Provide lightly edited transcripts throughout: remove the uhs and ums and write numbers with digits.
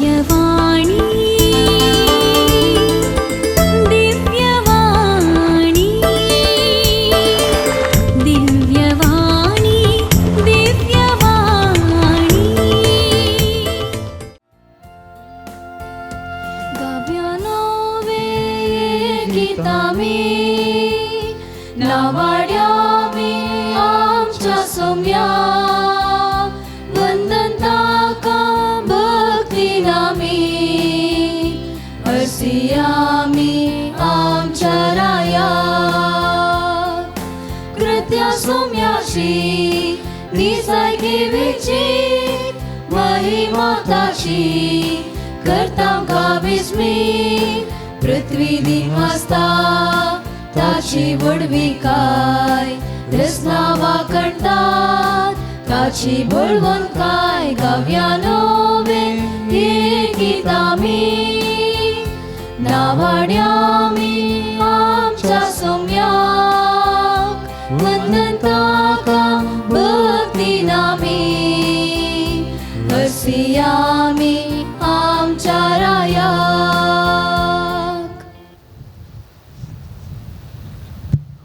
दिव्यवाणी दिव्यवाणी दिव्यवाणी दिव्यवाणी। गाव्यानोवे गीतामी नावाड्यामी आमच्या सोम्या वंदन ताका भक्तीनामी हरसियामी आमच्या राया कृत्या सोम्याशी निजाय घेवीची महिमा ताशी करता विस्मी पृथ्वी दिवासता ताची व्हडविकाय रसना वाकणतात ताची बळवंत काय गाव्यानोवे हे गीतामी नावाड्यामी आमच्या सोम्याक वंदन ताका भक्तीनामी हरसियामी आमच्या रायाक।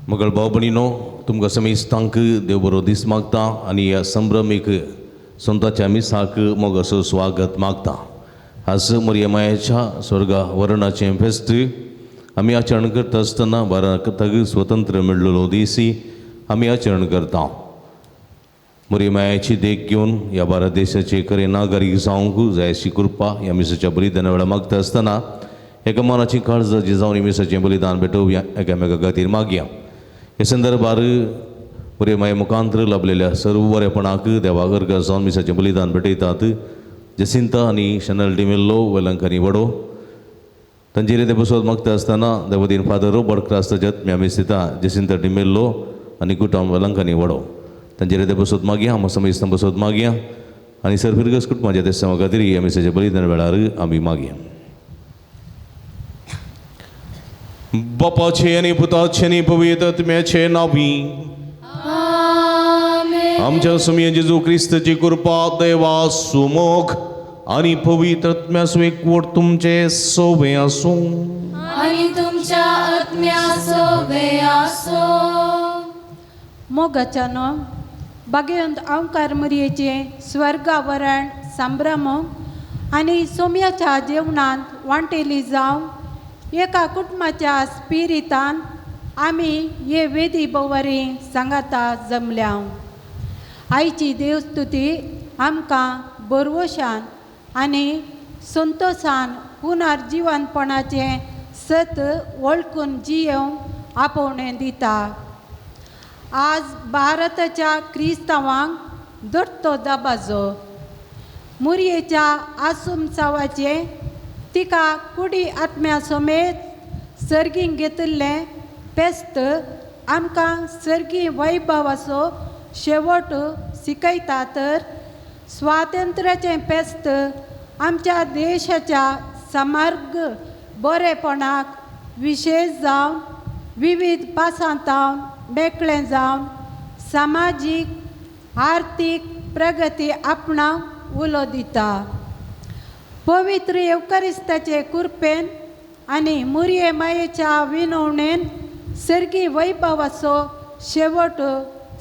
मगळ भाव भयणीनो, तुमकां समेस्तांक देव बरो दीस मागता आनी ह्या संभ्रमीक सोंताच्या मिसाक मोगाचो स्वागत मागता। आज मरिया मायेच्या स्वर्गा वरणाचें फेस्त आमी आचरण करता आसतना भारताक स्वतंत्र मेळ्ळो दीस आमी आचरण करता। मरिया मायेची देख घेवन ह्या भारत देशाचे खरे नागरीक जावंक जाय अशी कृपा ह्या मिसाच्या बलिदाना वेळार मागता आसतना एका मनाची काळजाची जावन ह्या मिसाचें बलिदान भेटोवया एकामेका खातीर मागया। हे संदर्भार बरे माये मुखांतर लाभलेल्या सर्व बरेपणाक देवाक अर्घ जावन मिसाचें बलिदान भेटयतात। जसिंता आनी शनल डिमेल्लो वेलंकनी वडो तांचेर ते बसवत मागता आसतना देवदीन फादर रोबर्ट क्रास्ताच्यात म्यामिस्थिता जसिंता डिमेल्लो आनी कुटुंब वेलंकनी वडो तांचेर ते बसवत मागया। आमकां समेस्तां बसवत मागया आनी सर फिरगस कुटुंबाच्या देसां खातीर ह्या मिसाच्या बलिदान वेळार आमी मागया। बापाचे आनी पुताचे आनी पवित्र आत्म्याचे नांवी आमेन। आमच्या स्वामी जेजू क्रिस्ताची कृपा देवा सुमोख आनी पवित्र आत्म्याचो एकवट तुमचे सोबे आसूं आनी तुमच्या आत्म्या सोबे आसूं। मोगाच्यानो बागेंत ओंकार मुरयेचें स्वर्गावरण संभ्रम आनी सोम्याच्या जेवणांत वांटेली जावन एका कुटुंबाच्या स्पिरितान आमी हे वेदी भोवरी सांगाता जमल्या। आयची देवस्तुती आमकां बरवशान आनी संतोशान पुनर्जिवनपणाचें सत वळखून जियेवंक आपोवणें दिता। आज भारताच्या क्रिस्तांवांक दत्तो दबाजो मुरयेच्या आसुमसावाचें तिका कुडी आत्म्या समेत सर्गींक घेतिल्लें पेस्त आमकां सर्गी वैभवाचो शेवट शिकयता तर स्वातंत्र्याचें पेस्त आमच्या देशाच्या समार्ग बरेपणाक विशेश जावन विविध पासांतावन मेकळें जावन सामाजीक आर्थीक प्रगती आपणाक उलो दिता। पवित्र येवकरिस्ताचे कृपेन आनी मुरये मायेच्या विनवणेन सर्गी वैभवाचो शेवट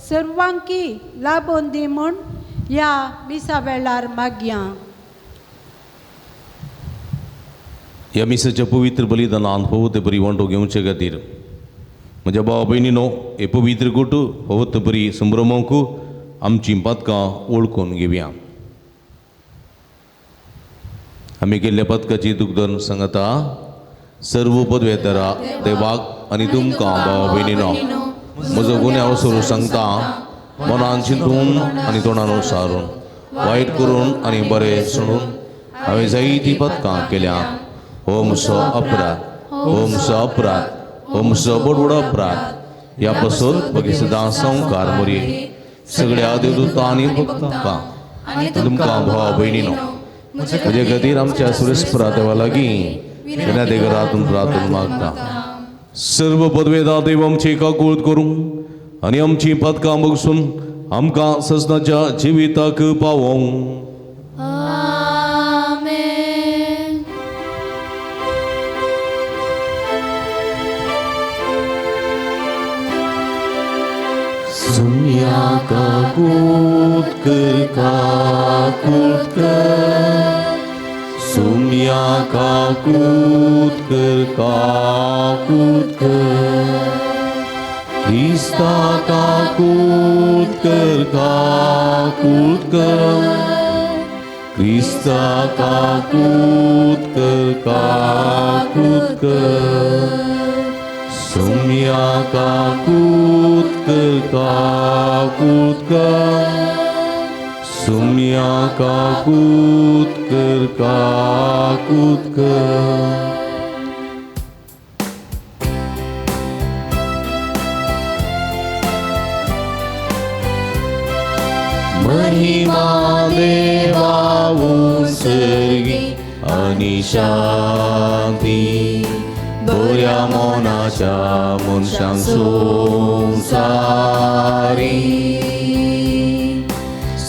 सर्वांकी लाबोवन दी म्हूण ह्या मिसा वेळार मागया। ह्या मिसाच्या पवित्र बलिदानान फावो ते बरी वांटो घेवचे खातीर म्हज्या भाव भयणीनो हे पवित्र गुट फावो ते बरी संभ्रमोंक आमचीं पातकां वळखून घेवया। आमी केल्ल्या पदकाची दुग्धन सांगता सर्व पदवेतरा देवाक आनी तुमकां भाव भयणीनो म्हजो गुन्यांव सोरू सांगता मनान चिंतून आनी तोंडान सारून वायट करून आनी बरें सणून हांवें जायतीं पदकां केल्या। हो म्हजो अपराध, हो म्हजो अपराध, हो म्हजो बोडवडो अपराध। ह्या पासून बगी सदां संवकार मोरी सगळ्या देवदूतां आनी भक्तां तुमकां भाव भयणीनो म्हजे खातीर आमच्या सुरेस्परा देवा लागीं विनंती करातून प्रार्थना मागता। सर्व पदवेदा देव आमची काकूळ करूं आनी आमची पदकां बगसून आमकां सजनाच्या जिविताक पावोवं। आमेन। काकूत कर काकूत कर सुम्या काकूत कर काकूत कर क्रिस्ता काकूत कर काकूत कर क्रिस्ता काकूत कर काकूत कर सुम्या काकूत कर काकूत कर सुम्या काकूत कर काकूत कर। महिमा देवा उत्सर्गी आनी शांती बऱ्या मनाच्या मनशांक संवसारी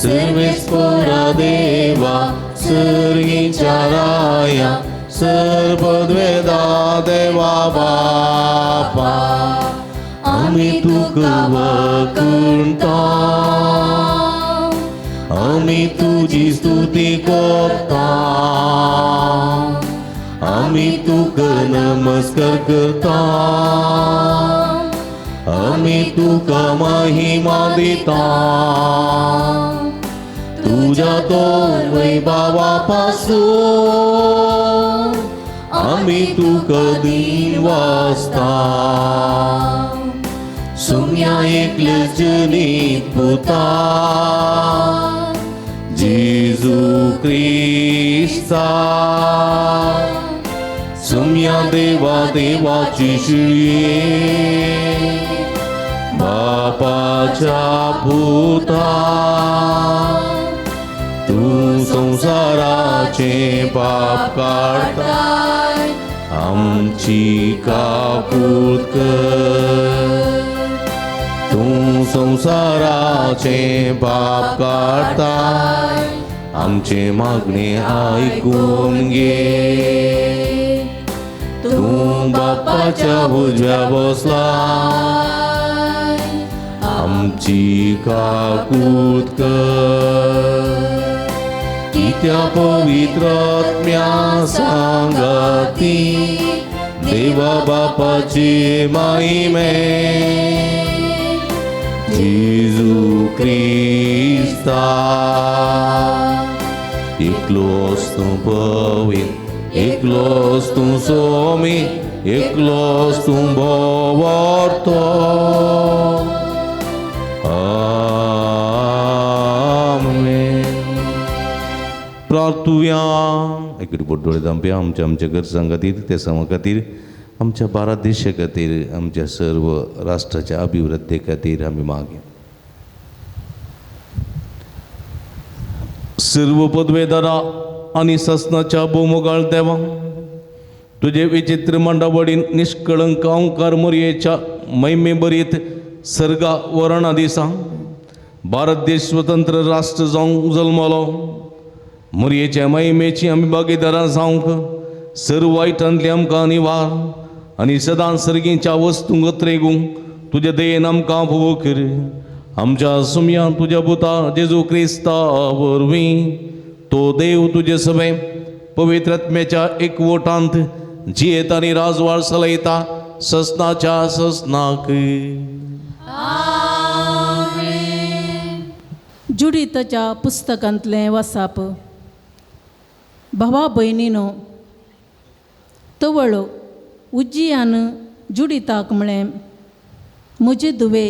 सर्वेस्परा देवा सर्गीच्या राया सर्वद्वेदा देवा बापा आमी तुका वखणता आमी तुजी स्तुती करता आमी तुका नमस्कार करता आमी तुका महिमा दिता तुज्या तोर वैभवा पासून आमी तुका दिन वाचता सुम्या एकल्या जनीत पुता जेजू क्रिस्ता सुम्या देवा देवाची शिळये बापाच्या पुता तूं संवसाराचे पाप काडताय आमची काकूत कर तूं संवसाराचे पाप काडताय आमचे मागणे आयकून घे तूं बापाच्या उजव्या बसला आमची काकूत कर कित्या पवित्र आत्म्या सांगाती देवा बापाची महिमे जेजू क्रिस्ता एकलोच तूं पवित्र एकलोच तूं सोमी एकलोच तूं भोवर्तो आमेन। प्रार्थुया एकटी बोट डोळे धांपया आमच्या आमच्या गरजां खातीर ते समा खातीर आमच्या भारत देशा खातीर आमच्या सर्व राष्ट्राच्या अभिवृद्धी खातीर आमी मागया। सर्व पदवेदारा आनी ससनाच्या भोवमोगाळ देवा तुजे विचित्र मांडावळीन निष्कळंक अंकार मोरयेच्या महिमे बरीत सर्गा वरणा दिसा भारत देश स्वतंत्र राष्ट्र जावंक जल्मलो। मोरयेच्या महिमेची आमी भागीदारां जावंक सर्व वायटांतली आमकां निवार आनी सदां सर्गीच्या वस्तूंक अत्रेगूंक तुज्या दयेन आमकां भोव कर। आमच्या सुमयान तुज्या पुता जेजू क्रिस्ता वरवीं तो देव तुजे सभे पवित्र आत्म्याच्या एकवटांत जियेत आनी राजवाड चलयता ससनाच्या ससनाक। जुडीतच्या पुस्तकांतलें वसाप। भावा भयणीनो तवळ उज्जियान जुडिताक म्हळें म्हजे धुवे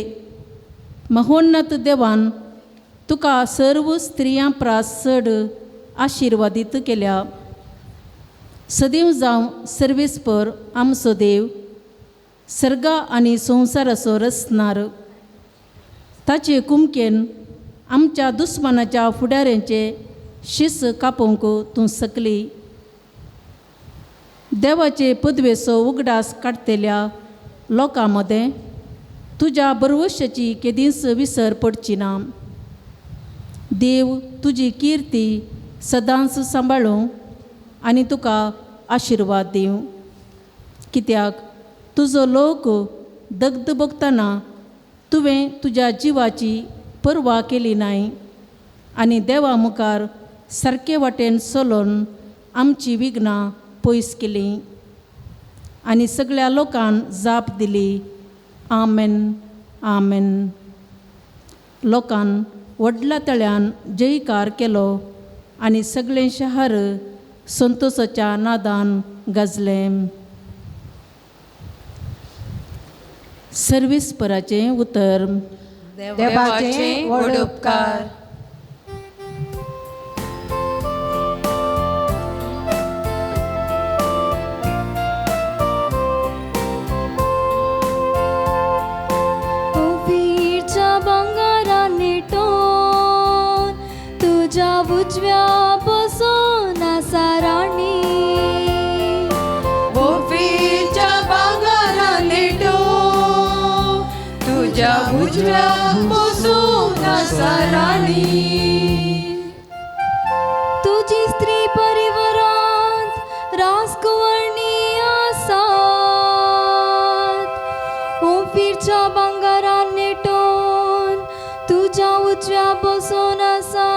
महोन्नत देवान तुका सर्व स्त्रियां प्रास चड आशिर्वादीत केल्या। सदैव जावं सर्वेस्पर आमचो देव सर्गा आनी संवसाराचो रचणार ताचे कुमकेन आमच्या दुस्मानाच्या फुडाऱ्यांचे शीस कापोवंक तूं सकली। देवाचे पदवेचो उगडास काडटल्या लोकां मदें तुज्या बरवशाची केदींच विसर पडची ना। देव तुजी किर्ती सदांच सांबाळूं आनी तुका आशिर्वाद दिवं कित्याक तुजो लोक दग्ध भोगतना तुवें तुज्या जिवाची पर्वा केली नाय आनी देवा मुखार सारके वाटेन चलोवन आमची विघ्नां पयस केलीं. आनी सगळ्या लोकान जाप दिली, आमेन आमेन. लोकान व्हडल्या तळ्यान जयकार केलो आनी सगळें शहर संतोसाच्या नादान गाजलें. सर्वेस्पराचें उतर. देवाचे व्हड उपकार. ओफीरच्या भांगरान नेटोन तुज्या उजव्या बसून आसा राणी. ओफीरच्या भांगरान नेटोन तुज्या उजव्या बसून आसा राणी. तुजी स्त्री परिवारांत राजकुंवरणी आसात. ओफीरच्या भांगरान नेटोन तुज्या उजव्या बसून आसा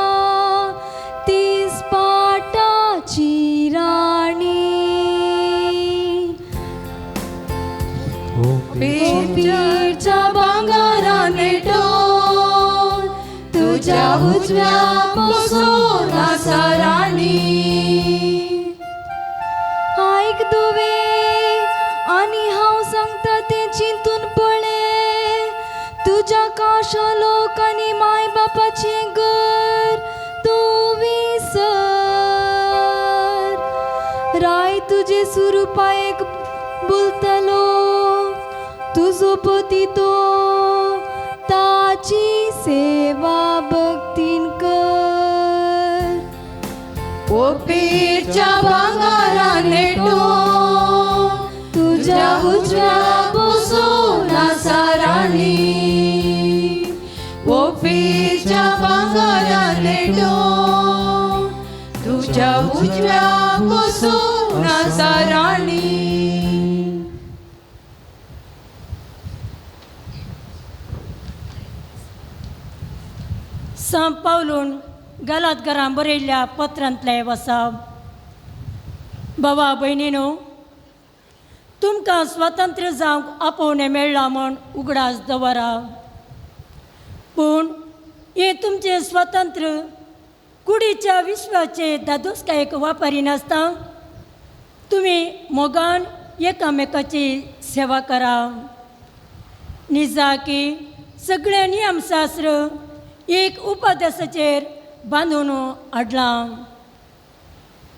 ती स्पार्टाची राणी. ओफीरच्या भांगरान नेटोन तुज्या उजव्या बसून आसा राणी. आयक दुवे आनी हांव सांगता तें चिंतून पळय. तुज्या काशा लोक आनी माय बापाचें घर तूं विसर. राय तुजे सुरुपायेक बोलतलो तुजो पती तो ताची सेवा भक्तीन कर. ओफीरच्या भांगरान नेटोन तुज्या उजव्या बसून आसा राणी. ओफीरच्या भांगरान नेटोन तुज्या उजव्या बसून आसा राणी. संत पावलून गलातकारां बरयल्ल्या पत्रांतलें वसाप. बाबा भयणीनो, तुमकां स्वातंत्र्य जावंक आपोवणें मेळ्ळां म्हूण उगडास दवरा. पूण हें तुमचें स्वातंत्र्य कुडीच्या विश्वाचे दादोसकायेक वापरिनासतना तुमी मोगान एकामेकाची सेवा करा. निजाकी सगळें नियमशास्त्र एक उपदेसाचेर बांदून हाडलां.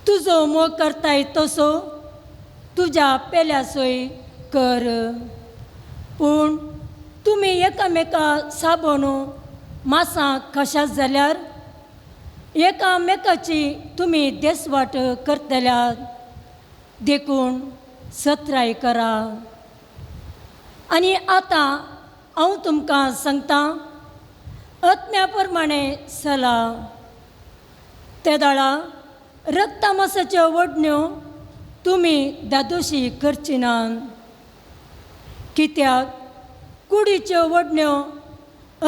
तुजो मोग करताय तसो तुज्या पेल्यासोय कर. पूण तुमी एकामेका साबोन मासां खाशात जाल्यार एकामेकाची तुमी देसवाट करतल्यात. देखून सत्राय करा. आनी आतां हांव तुमकां सांगतां, आत्म्या प्रमाणे चला. ते दाळा रक्तामासाच्यो वडण्यो तुमी दादोशी करची ना. कित्याक कुडीच्यो वडण्यो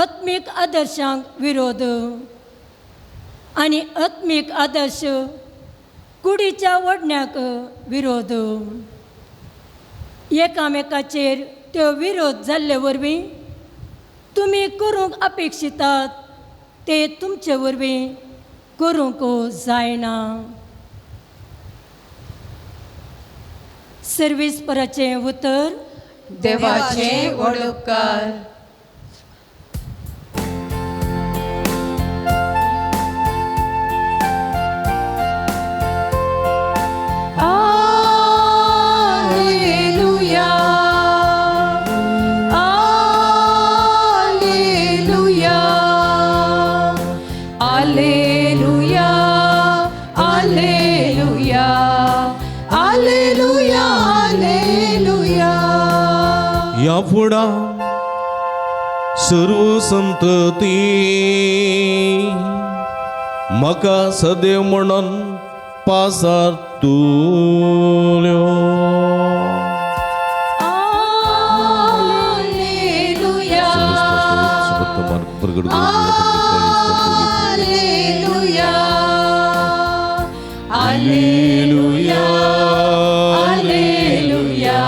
आत्मीक आदर्शांक विरोध आनी आत्मीक आदर्श कुडीच्या वडण्याक विरोध. एकामेकाचेर त्यो विरोध जाल्ले वरवीं तुमी करूंक अपेक्षितात ते तुमचे वरवीं करूंक जायना. सर्वेस्पराचें उतर. देवाचे व्हड उपकार. Alleluia, Alleluia, Alleluia, Alleluia, Alleluia, Alleluia. या फुडा सर्व संतती म्हाका सदैव म्हणून पासार तुल्यो. Alleluia. प्रगट alleluia, alleluia, alleluia,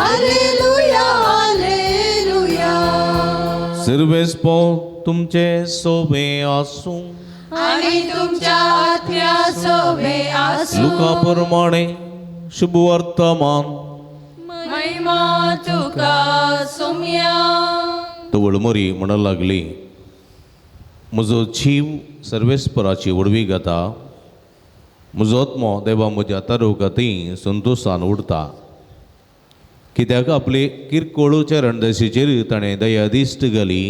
alleluia, alleluia. सर्वेस्पो तुमचे सोबे आसूं आणि तुमच्या आत्म्या सोबे आसूं. लुका प्रमाणे शुभ वर्तमान. महिमा तुका सोम्या. तवळ मरी म्हणूंक लागली, म्हजो जीव सर्वेस्पराची व्हडवी गाता, म्हजो आत्मो देवा म्हज्या तारुकाती संतोशान उडता, कित्याक आपले किरकोळ चरणदशीचेर ताणें दयादिश्ट घाली,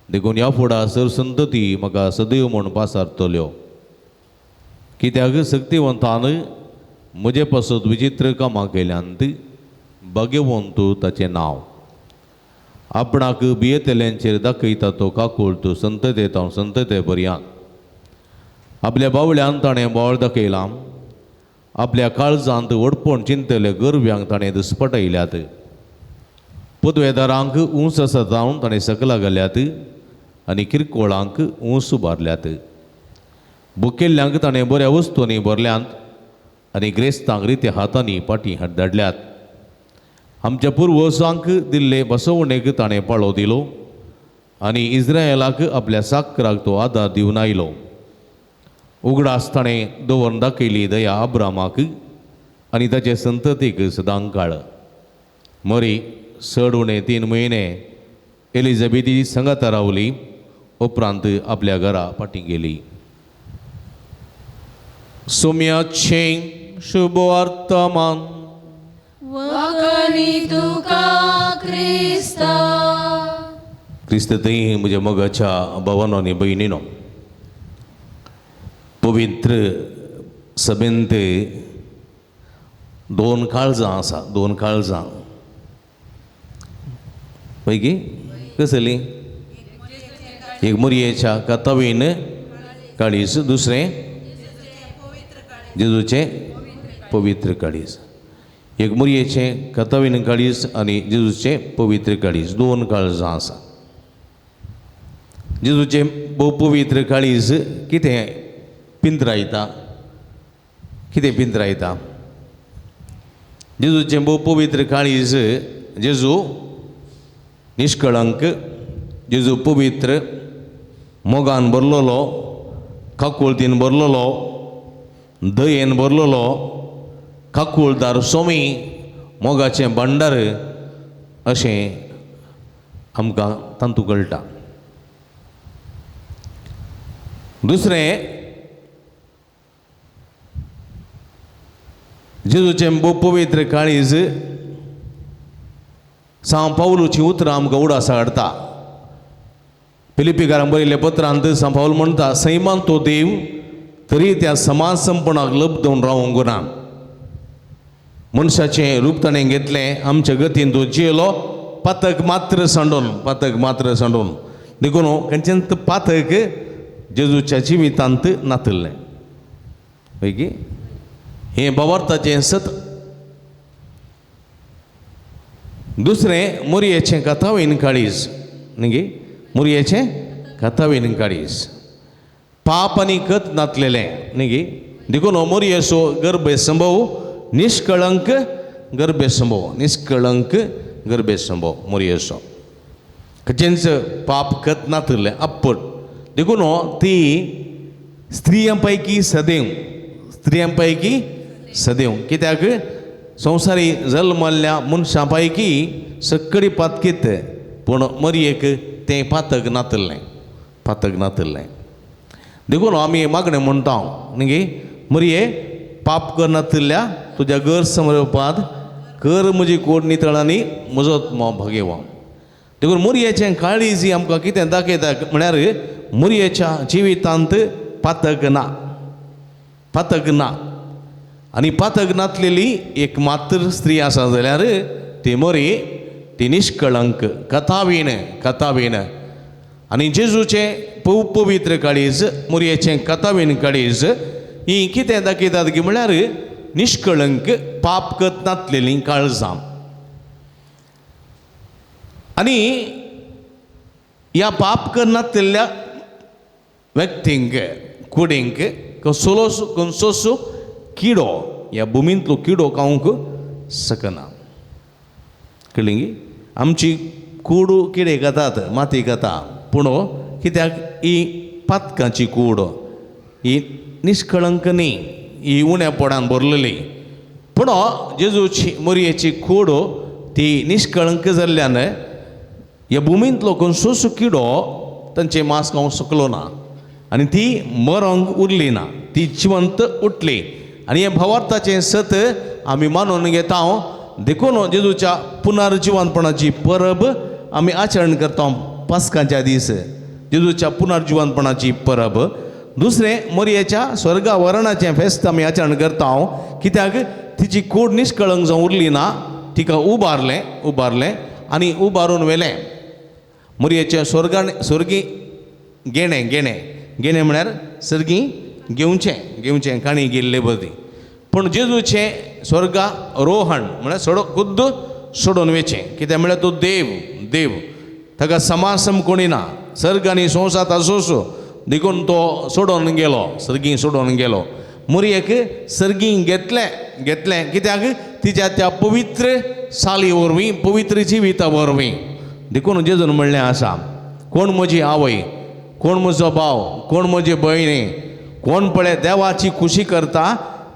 देखून ह्या फुडा सर संतती म्हाका सदैव म्हूण पासारतल्यो, कित्याक सक्तिवंतान म्हजे पासत विचित्र कामां केल्यांत, भाग्यवंत ताचें नांव. आपणाक भियेतल्यांचेर दाखयता तो काकूळ तूं संतते तावन संतते पर्यांत. आपल्या बावळ्यान ताणें बोळ दाखयलां, आपल्या काळजांत व्हडपण चिंतले गरव्यांक ताणें दुस्पटयल्यात, पदवेदारांक ऊंच आसा जावन ताणें सकला घाल्यात आनी किरकोळांक ऊंच उबारल्यात, बुकेल्ल्यांक ताणें बऱ्या वस्तूंनी भरल्यांत आनी ग्रेस्तांक रित्या हातांनी फाटीं धाडल्यात. आमच्या पुर्वजांक दिल्ले बसवणेक ताणें पाळो दिलो आनी इस्रायलाक आपल्या साकराक तो आदार दिवन आयलो. उगडास ताणें दवरून दाखयली दया अब्रामाक आनी ताचे संततीक सदांकाळ. मरी चड उणे 3 म्हयने एलिझाबेथी संगाता रावली, उपरांत आपल्या घरा फाटीं गेली. सोम्याचें शुभ वर्तमान. वखणी तुका क्रिस्ता. क्रिस्त थंय म्हज्या मोगाच्या भावानो आनी भयणीनो, पवित्र सभेंत 2 काळजां आसा, 2 काळजां पैकी कसली, एक मोरयेच्या कातावीन काळीज, दुसरें जेजूचें पवित्र काळीज. एक मोरयेचें कातावीन काळीज आनी जेजूचें पवित्र काळीज, 2 काळजां आसा. जेजूचें भोव पवित्र काळीज कितें पिंत्रायता, कितें पिंत्रायता? जेजूचें भोव पवित्र काळीज, जेजू निष्कळंक, जेजू पवित्र, मोगान भरलेलो, काकुळतीन भरलेलो, दयेन भरलेलो, काकुळदार सोमी, मोगाचें भांडार अशें आमकां तांतू कळटा. दुसरें, जेजूचें भोव पवित्र काळीज सांव पावलूची उतरां आमकां उडास हाडटा. फिलिपीकारांक बरयल्ल्या पत्रांत सांव पावल म्हणटा, सैमान तो देव तरी त्या समाज संपणाक लब्धून रावंक ना. मनशाचें रूप ताणें घेतलें, आमच्या गतीन तो जियेलो, पातक मात्र सांडून, पातक मात्र सांडून. देखून खंयचेंच पातक जेजूच्या जिवितांत नातल्लें. पैकी हें भावार्थाचें सत. दुसरें, मोरयेचें कथावीन काळीज, न्ही, मोरयेचें कथावीन काळीज, पाप आनी कत नातलेलें, न्ही. देखून मोरयेचो गर्भसंभव निष्कळंक गर्भसंभव, निष्कळंक गर्भसंभव मोरयेचो, खंयचेंच पाप कत नातलें, अप्पट. देखून ती स्त्रियां पैकी सदैव, स्त्रियां पैकी सदैव, कित्याक संवसारी जल्मल्ल्या मनशां पैकी सगळी पातकीत, पूण मरयेक तें पातक नातल्लें, पातक नातल्लें. देखून आमी मागणें म्हणटा न्ही, मरये पाप करनातल्या तुज्या घर समरोपांत कर म्हजी कोड नितळ आनी म्हजो आत्मो भागेवा. देखून मोरयेचें काळीज आमकां कितें दाखयता म्हळ्यार मोरयेच्या जिवितांत पातक ना, पातक ना. आनी पातक नातलेली एक मात्र स्त्री आसा जाल्यार ती मोरी, ती निष्कळंक, कथावीण, कथावीण. आनी जेजूचें पवित्र काळीज, मोरयेचें कथावीण काळीज ही कितें दाखयतात की म्हळ्यार निष्कळंक, पाप कत नातलेलीं काळजां. आनी ह्या पाप करनातल्या व्यक्तींक कुडींक कसलोच खंयचोच किडो ह्या भुमींतलो किडो खावंक शकना. कळ्ळी? आमची कूड किडे खातात, माती खाता, पूण कित्याक ही पातकांची कूड, ही निष्कळंक न्ही, ही उण्यापणान भरलेली. पूण जेजूची मोरयेची कूड ती निष्कळंक जाल्ल्यान ह्या भुमींतलो खंयचोच किडो तांचें मांस खावंक शकलो ना आनी ती मरोंक उरली ना, ती जिवंत उठली. आनी हें भावार्थाचें सत आमी मानून घेता. देखून जेजूच्या पुनर्जिवनपणाची परब आमी आचरण करता पास्कांच्या दीस, जेजूच्या पुनर्जिवनपणाची परब. दुसरें मोरयेच्या स्वर्गा वरणाचें फेस्त आमी आचरण करता, कित्याक तिची कूड निष्कळंक जावन उरली ना, तिका उबारलें उबारलें आनी उबारून व्हेलें. मोरयेचें स्वर्गान स्वर्गी घेणें घेणें घेणें म्हळ्यार सर्गी घेवचें घेवचें काणी गेल्ले बदी. पूण जेजूचें स्वर्गा रोहण म्हळ्यार सोडो खुद्द सोडून वेचें, कित्याक म्हळ्यार तो देव देव, ताका समासम कोणी ना, सर्ग आनी संवसार आसोसो, देखून तो सोडून गेलो, सर्गी सोडून गेलो. मोरयेक सर्गी घेतलें घेतलें कित्याक तिच्या त्या पवित्र साली वरवीं, पवित्र जिविता वरवीं. देखून जेजून म्हणलें आसा, कोण म्हजी आवय, कोण म्हजो भाव, कोण म्हजी भयणी, कोण पळय देवाची खुशी करता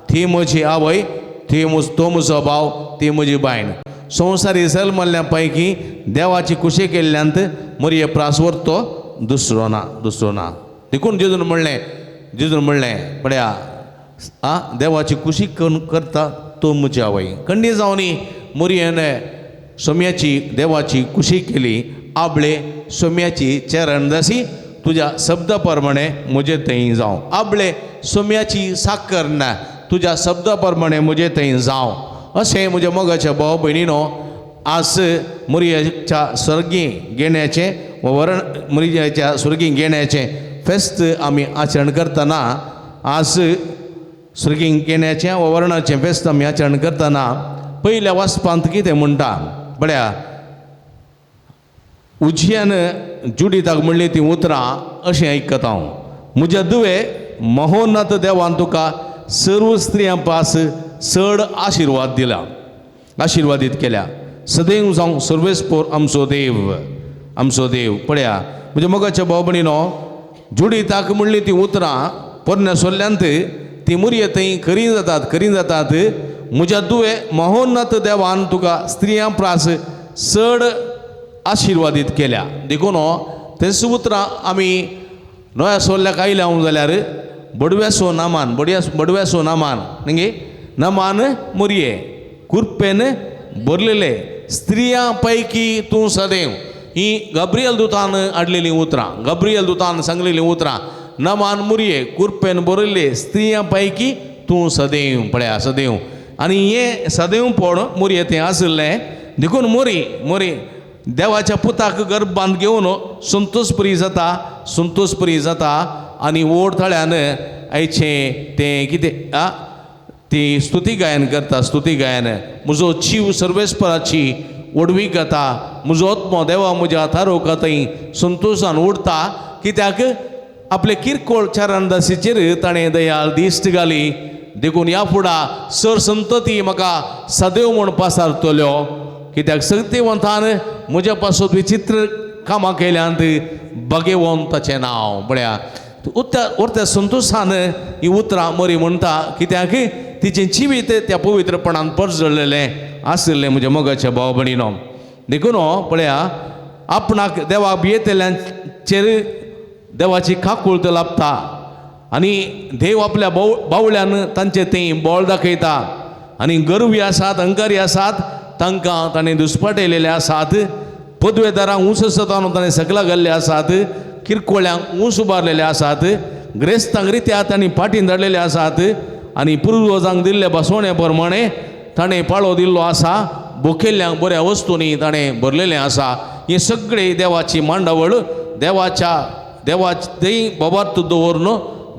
ती म्हजी आवय, ती तो म्हजो भाव, ती म्हजी बायण. संवसारी जल्मल्ल्या पैकी देवाची खुशी केल्ल्यांत मोरये प्रासवर तो दुसरो ना, दुसरो ना. देखून जेजून म्हणलें, जेजून म्हणलें पळया आ देवाची खुशी करता तो म्हजी आवय. खंडी जावनी मोरयेन सोम्याची देवाची खुशी केली, आबळे सोम्याची चरण जासी तुज्या शब्दा प्रमाणे म्हजे थंय जावं, आबळे सोम्याची साकर ना तुज्या शब्दा प्रमाणे म्हजे थंय जावं. अशें म्हज्या मोगाच्या भाव भयणीनो आज मोरयेच्या सर्गी घेण्याचें वरण मोरयेच्या सर्गी घेण्याचें फेस्त आमी आचरण करतना, आज सर्गी घेण्याचें वा वरणाचें फेस्त आमी आचरण करतना पयल्या वाचपांत कितें म्हणटा पळया, उजयान जुडिताक म्हणली ती उतरां अशें आयकता हांव, म्हज्या दुवे महोन्नत देवान तुका सर्व स्त्रियां पास चड आशिर्वाद दिला, आशिर्वादीत केल्या, सदैव जावं सर्वेस्पोर आमचो देव, आमचो देव. पळया म्हज्या मोगाच्या भाव भयणीनो, जुडिताक म्हणली ती उतरां पोरण्या सोल्ल्यांत ती मुरये थंय खरी जातात, खरी जातात. म्हज्या दुवे महोन्नत देवान तुका स्त्रियां प्रास चड आशिर्वादीत केल्या. देखून तेच उतरां आमी नव्या सोल्ल्याक आयल्या हांव जाल्यार बडव्यासो नामान, बडव्यासो नामान न्ही, नमान मुरये कुरपेन भरलेले स्त्रियां पैकी तूं सदैव. ही गाब्रियल दुतान हाडलेलीं उतरां, गाब्रियल दुतान सांगलेलीं उतरां, नमान मुरये कुरपेन भरिल्ले स्त्रियां पैकी तूं सदैव. पळया सदैव, आनी हें सदैव पड मुरये तें आशिल्लें. देखून मोरी मोरी देवाच्या पुताक गर्भांत घेवन संतोषपुरी जाता, संतोषपुरी जाता आनी ओड थळ्यान आयचें तें कितें आ ती स्तुती गायन करता, स्तुती गायन. म्हजो जीव सर्वेस्पराची ओडवी गाता, म्हजो आत्मो देवा म्हज्या थारोवका थंय संतोशान उडता, कित्याक आपले किरकोळ चरणदासीचेर ताणें दयाळ दिश्ट घाली. देखून ह्या फुडा सर संतती म्हाका सदैव म्हूण पासारतल्यो, कित्याक सक्तिवंतान म्हज्या पासत विचित्र कामां केल्यांत, बगेवन ताचें नांव. पळया उरत्या संतोशान ही उतरां मरी म्हणटा, कित्याक तिचें जिवीत त्या पवित्रपणान परजळलेलें आशिल्लें म्हज्या मोगाच्या भाव भयणीनो. देखून पळया आपणाक देवाक भियेतल्यांचेर देवाची काकूळत लाभता आनी देव आपल्या बावळ्यान तांचें थंय बळ दाखयता. आनी गर्वी आसात, अहंकारी आसात, तांकां ताणें दुस्पाटयलेले आसात. पदवेदारांक ऊंच आसता ताणें सकला घाल्ले आसात, किरकोळ्यांक ऊंच उबारलेले आसात, ग्रेस्तांक रित्या तांणी फाटीन धाडलेले आसात आनी पुर्वजांक दिल्ले बसवणे प्रमाणे ताणें पाळो दिल्लो आसा, भुकेल्ल्यांक बऱ्या वस्तूंनी ताणें भरलेलें आसा. हे सगळे देवाची मांडावळ देवाच्या देवाची बाबार्थ दवरून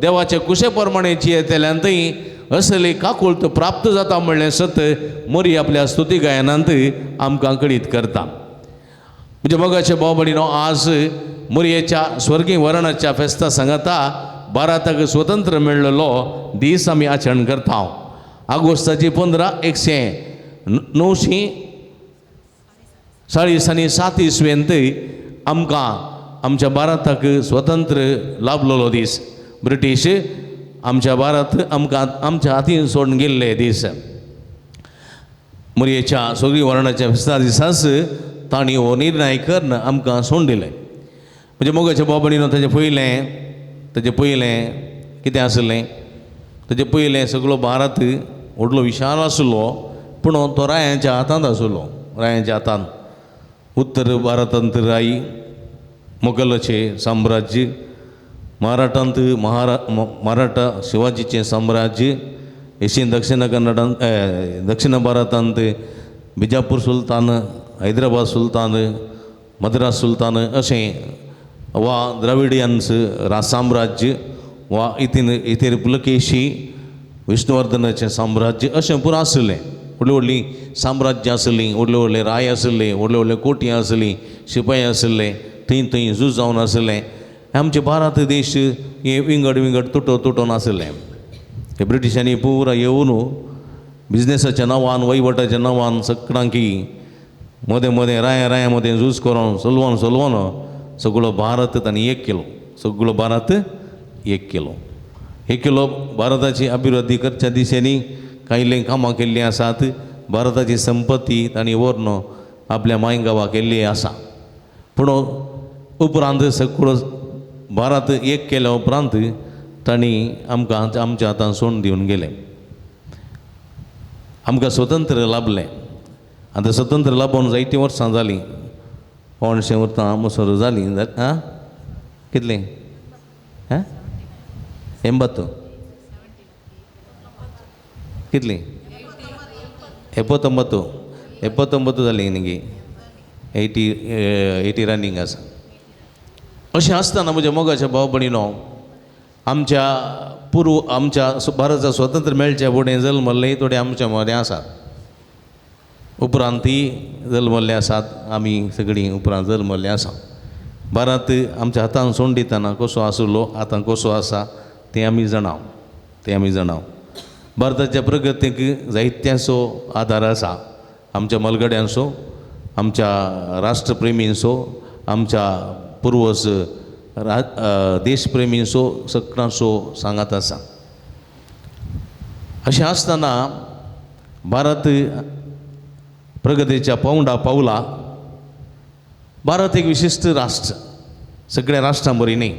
देवाचे कुशे प्रमाणे जियेतल्यान थंय असली काकुळत प्राप्त जाता म्हणलें सत मोरी आपल्या स्तुती गायनांत आमकां कळीत करता. म्हणजे मोगाचे भाव भयणीनो, आज मोरयेच्या स्वर्गीय वरणाच्या फेस्ता सांगाता भारताक स्वतंत्र मेळ्ळलो दीस आमी आचरण करता. आगोस्ताची 15 1940 आनी 7 इसवेंत आमकां आमच्या भारताक स्वतंत्र लाभलेलो दीस. ब्रिटीश आमच्या भारत आमकां आमच्या हातीन सोडून गेल्ले दीस. मोरयेच्या स्वर्गीय वरणाच्या फेस्ता दिसाच तांणी हो निर्णय करून आमकां सोडून दिलें. म्हणजे मोगाच्या भाव भयणीनो, ताजें पयलें कितें आसलें, ताजें पयलें सगळो भारत व्हडलो विशाल आसलो, पूण तो रायांच्या हातांत आसलो. रायांच्या हातांत उत्तर भारतांत राय, मोगलाचें साम्राज्य, मराठांत मराठा शिवाजीचें साम्राज्य, एशीन दक्षिण कन्नडांत दक्षिण भारतांत बिजापूर सुलतान, हैदराबाद सुलतान, मद्रास सुलतान अशें वा द्रविडियन्स साम्राज्य वा इतीन इतेर पुलकेशी विष्णुवर्धनाचें साम्राज्य अशें पुरो आसलें. व्हडलीं व्हडलीं साम्राज्यां आसलीं, व्हडले व्हडले राय आसले, व्हडले व्हडले कोटी आसली, शिपाय आसले, थंय थंय झूज जावन आसलें. आमचे भारत देश हे विंगड विंगड तुटो तुटोन आसलें. हे ब्रिटिशांनी पुरा येवन बिजनेसाच्या नांवान, वहिवटाच्या नांवान सगळ्यांकी मदें मदें राया राया मदें झूज करून सोलवोन सोलवोन सगळो भारत तांणी एक केलो. सगळो भारत एक केलो. एक केलो. भारताची अभिवृद्धी करच्या दिशेनी कांय कामां केल्लीं आसात. भारताची संपत्ती तांणी व्हरून आपल्या माय गांवाक केल्ली आसा. पूण उपरांत सगळो भारत एक केल्या उपरांत तांणी आमकां आमच्या हातान सोडून दिवन गेले. आमकां स्वतंत्र लाभलें. आतां स्वतंत्र लाबोवन जायतीं वर्सां जालीं, 175 वर्सां मोसर जालीं. आं, कितलीं? आं, 80 कितलीं? 79 79 जालीं न्ही, 80 रनिंग आसा. अशें आसतना म्हज्या मोगाच्या भाव भयणीनो, आमच्या पूर्व आमच्या भारताचो स्वतंत्र मेळच्या फुडें जल्मल्ले थोडे आमच्या मदें आसात, उपरांत जल्मल्ले आसात, आमी सगळीं उपरांत जल्मल्ले आसा. भारत आमच्या हातान सोडून दितना कसो आसलो, आतां कसो आसा तें आमी जाणाव, तें आमी जाणाव. भारताच्या प्रगतीक जायत्यांचो आदार आसा, आमच्या मलगड्यांचो, आमच्या राष्ट्रप्रेमींचो, आमच्या पुर्वज देशप्रेमींचो सगळ्यांचो सांगात आसा. अशें आसतना भारत प्रगतीच्या पावंडा पावला. भारत एक विशिश्ट राष्ट्र, सगळ्या राष्ट्रां बरी न्ही.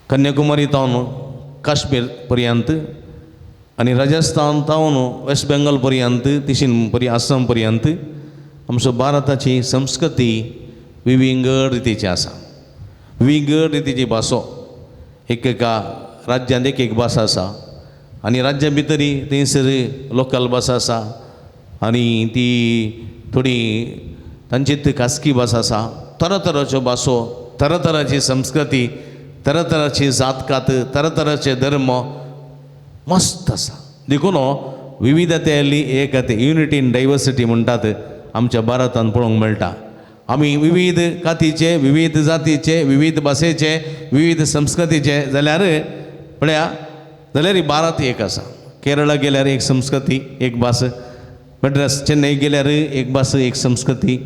कन्याकुमारी तावन काश्मीर पर्यंत आनी राजस्थान तावन वेस्ट बेंगॉल पर्यंत, तिशीन परी आसाम पर्यंत आमचो भारताची संस्कृती विविंगड रितीची आसा. विंगड रितीची भासो, एक एका राज्यांत एक एक भास आसा आनी राज्या भितरय थंयसर लोकल भास आसा आनी ती थोडी तांची खासगी भास आसा. तरातराच्यो भासो, तरातराची संस्कृती, तरातराची जातकात, तरातराचे धर्म मस्त आसा. देखून विविधतेली एकते, युनिटी इन डायवर्सिटी म्हणटात, आमच्या भारतांत पळोवंक मेळटा. आमी विविध कातीचे, विविध जातीचे, विविध भाशेचे, विविध संस्कृतीचे जाल्यार पळया जाल्यार भारत एक आसा. केरळा गेल्यार एक संस्कृती, एक भास, मद्रास चेन्नई गेल्यार एक भास, एक संस्कृती,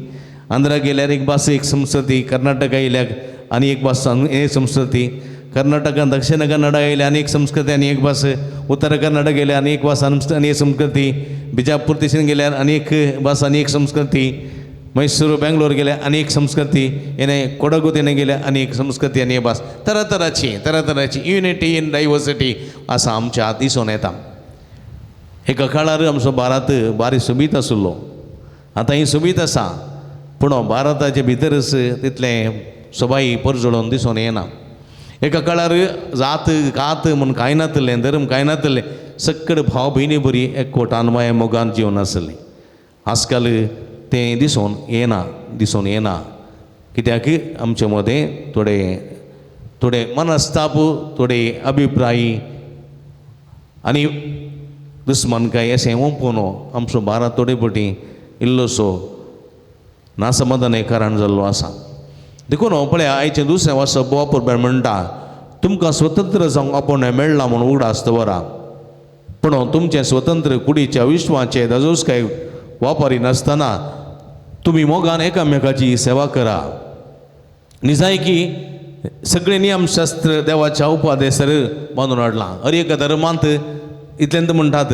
आंध्रा गेल्यार एक भास, एक संस्कृती, कर्नाटका येयल्यार आनी एक भास, एक संस्कृती, कर्नाटकान दक्षिण कन्नडा येयल्या आनी एक संस्कृती आनी एक भास, उत्तर कर्नाटक गेल्या आनी एक भास आनी एक संस्कृती, बिजापूर दिशेन गेल्यार आनी एक भास आनी एक संस्कृती, मैसूर बेंगलोर गेल्या आनी एक संस्कृती, येणे कोडगू तेणे गेल्या आनी एक संस्कृती आनी एक भास, तरातराची तरातराची युनिटी इन डायवर्सिटी आसा आमच्या दिसून येता. एका काळार आमचो भारत बारी सोबीत आशिल्लो, आतां ही सोबीत आसा, पूण भारताचे भितरच तितलें सोबाई परजळोवन दिसून येना. एका काळार जात कात म्हूण कांय नातलें, धर्म कांय नातलें, सगळे भाव भयणी बरी एकवटान माया मोगान जिवन आसलें. आजकाल तें दिसून येना, दिसून येना, कित्याक आमचे मदें थोडे थोडे मनस्ताप, थोडे अभिप्राय आनी दुस्मानकाय अशें ओंपून आमचो भारत थोडे फावटी इल्लोसो ना समाधान हें कारण जाल्लो आसा. देखून पळया आयचें दुसरें वाचप वापर म्हणटा तुमकां स्वतंत्र जावंक आपोवणें मेळ्ळां म्हूण उगडास दवरा, पूण तुमचें स्वतंत्र कुडीच्या विश्वाचे दाजोस काय वापरी नासतना तुमी मोगान एकामेकाची सेवा करा. निजाय की सगळे नियमशास्त्र देवाच्या उपादेसर बांदून हाडलां. हर एका धर्मांत इतलेंत म्हणटात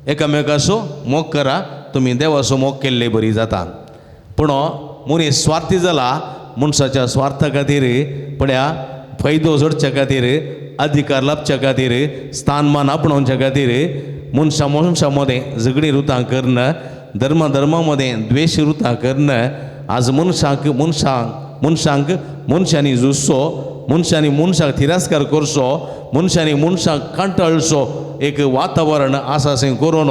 एकामेकाचो मोग करा, तुमी देवाचो मोग केल्ले बरी जाता. पूण मनीस स्वार्थी जाला, मनशाच्या स्वार्था खातीर पळया फायदो जोडच्या खातीर, अधिकार लाभच्या खातीर, स्थानमान आपणावच्या खातीर मनशां मनशां मदें झगडीं रुतां करून, धर्मा धर्मा मदें द्वेश रुतां करून आज मनशांक मनशांक मनशांक मनशांनी झुजचो, मनशांनी मनशाक तिरस्कार करचो, मनशांनी मनशाक कांटाळचो एक वातावरण आसा अशें करून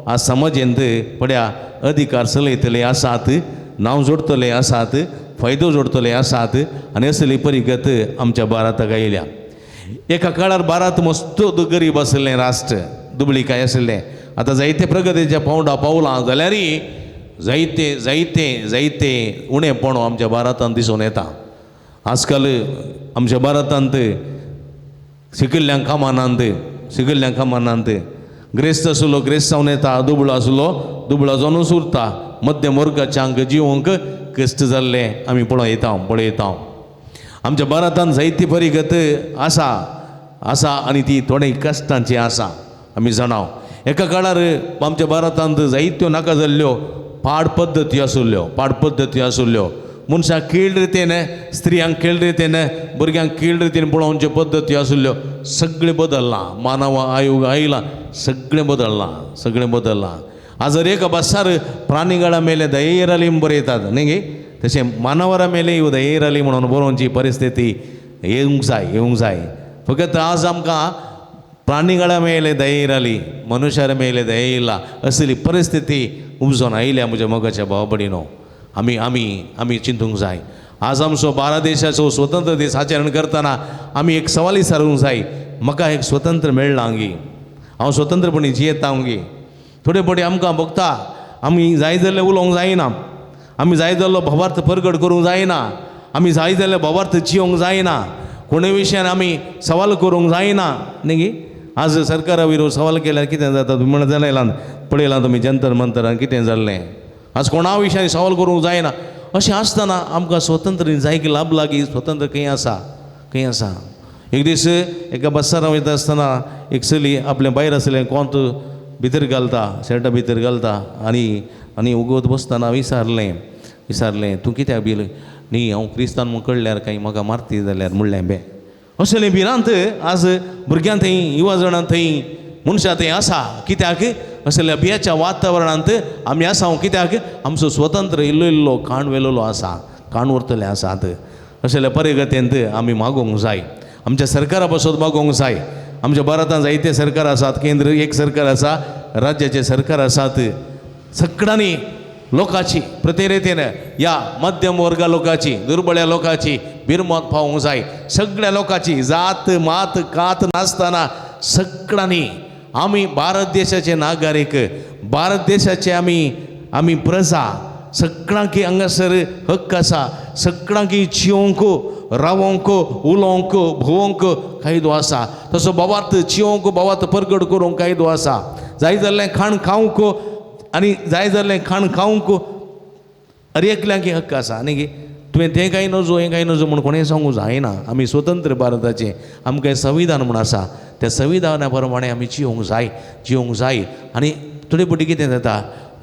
आज समाजेंत पळया अधिकार चलयतले आसात, नांव जोडटले आसात, फायदो जोडटले आसात आनी असली परिगत आमच्या भारताक आयल्या. एका काळार भारत मस्त गरीब आशिल्लें राष्ट्र, दुबळीकाय आशिल्लें. आतां जायते प्रगतीच्या पावंडा पावलां जाल्यारय जायते जायते जायते उणेपण आमच्या भारतांत दिसून येता. आजकाल आमच्या भारतांत शिकिल्ल्यांक कामानांत, शिकिल्ल्यांक कामानांत, ग्रेस्त आसलो ग्रेस्त जावन येता, दुबळो आसलो दुबळो जावनूच उरता. मध्यम वर्गाच्यांक जिवंक कश्ट जाल्ले आमी पळयता पळयता. आमच्या भारतांत जायती परिगत आसा आसा आनी ती थोडे कश्टांची आसा आमी जाणाव. एका काळार आमच्या भारतांत जायत्यो नाका जाल्ल्यो पाड पद्दती आशिल्ल्यो, पाड पद्दती आशिल्ल्यो. मनशाक खेळ रितीन, स्त्रियांक खेळ रितीन, भुरग्यांक खेळ रितीन पळोवच्यो पद्दती आशिल्ल्यो, सगळें बदल्लां. मानव आयोग आयलां, सगळें बदल्लां, सगळें बदल्लां. आज एका बसार प्राणीगळा मेले दयेराली बरयतात न्ही गे, तशें मानवरा मेले दयेराली म्हणून बरोवची परिस्थिती येवंक जाय, येवंक जाय. फकत आज आमकां प्राणीगळा मेले दयेराली, मनुष्यार मेले दयेला असली परिस्थिती उपजोन आयल्या म्हज्या मोगाच्या भाव भयणीनो. आमी आमी आमी चिंतूंक जाय. आज आमचो भारत देशाचो स्वतंत्र दीस आचरण करतना आमी एक सवाल विचारूंक जाय, म्हाका एक स्वतंत्र मेळ्ळां गी, हांव स्वतंत्रपणी जियेता गी. थोडे फावटी आमकां भोगता आमी जाय जाल्यार उलोवंक जायना, आमी जाय जाल्लो भावार्थ परगट करूंक जायना, आमी जाय जाल्यार भावार्थ जियोंक जायना, कोणूय विशयान आमी सवाल करूंक जायना न्ही गी. आज सरकारा विरोध सवाल केल्यार कितें जाता तुमी म्हणत जाल्यार पळयलां तुमी जंतर मंतरान कितें जाल्लें. आज कोणा विशयान सवाल करूंक जायना. अशें आसतना आमकां स्वतंत्र जाय की लाभ लागीं स्वतंत्र खंय आसा, खंय आसा. एक दीस एका बसार वयता आसतना एक चली आपलें भायर आसलें कोंत भितर घालता, शर्टा भितर घालता आनी आनी उगत बसतना विचारलें विचारलें तूं कित्याक बील न्ही हांव क्रिस्तांव म्हूण कळ्ळ्यार कांय म्हाका मारती जाल्यार म्हणलें बे. असलें भिरांत आज भुरग्यां थंय, युवा जाणां थंय, मनशां थंय आसा. कित्याक असल्या भियाच्या वातावरणांत आमी आसा. कित्याक आमचो स्वतंत्र इल्लो इल्लो काण वेलोलो आसा, काण उरतले आसात. असल्या परिगतेंत आमी मागोवंक जाय, आमच्या सरकारा पासत मागोवंक जाय. आमच्या भारतांत जायते सरकार आसात, केंद्र एक सरकार आसा, राज्याचे सरकार आसात. सगळ्यांनी लोकांची प्रतिरेतीन ह्या मध्यम वर्गा लोकांची, दुर्बळ्या लोकांची बिरमत पावोवंक जाय. सगळ्या लोकांची जात मात कात नासतना सगळ्यांनी आमी भारत देशाचे नागरीक, भारत देशाचे आमी आमी प्रजा, सगळ्यांक हांगासर हक्क आसा, सगळ्यांक जिवंक, रावोंक, उलोवंक, भोवंक कायदो आसा. तसो भावार्थ जिवंक, भावार्थ परगट करूंक कायदो आसा. जाय जाल्लें खाण खावंक आनी जाय जाल्लें खाण खावंक हर एकल्यांक हक्क आसा न्ही गे. तुवें तें कांय नजो हें कांय नजो म्हूण कोणें सांगूंक जायना. आमी स्वतंत्र भारताचें, आमकां संविधान म्हूण आसा, त्या संविधाना प्रमाणें आमी जिवंक जाय, जिवंक जाय. आनी थोडे फावटी कितें जाता,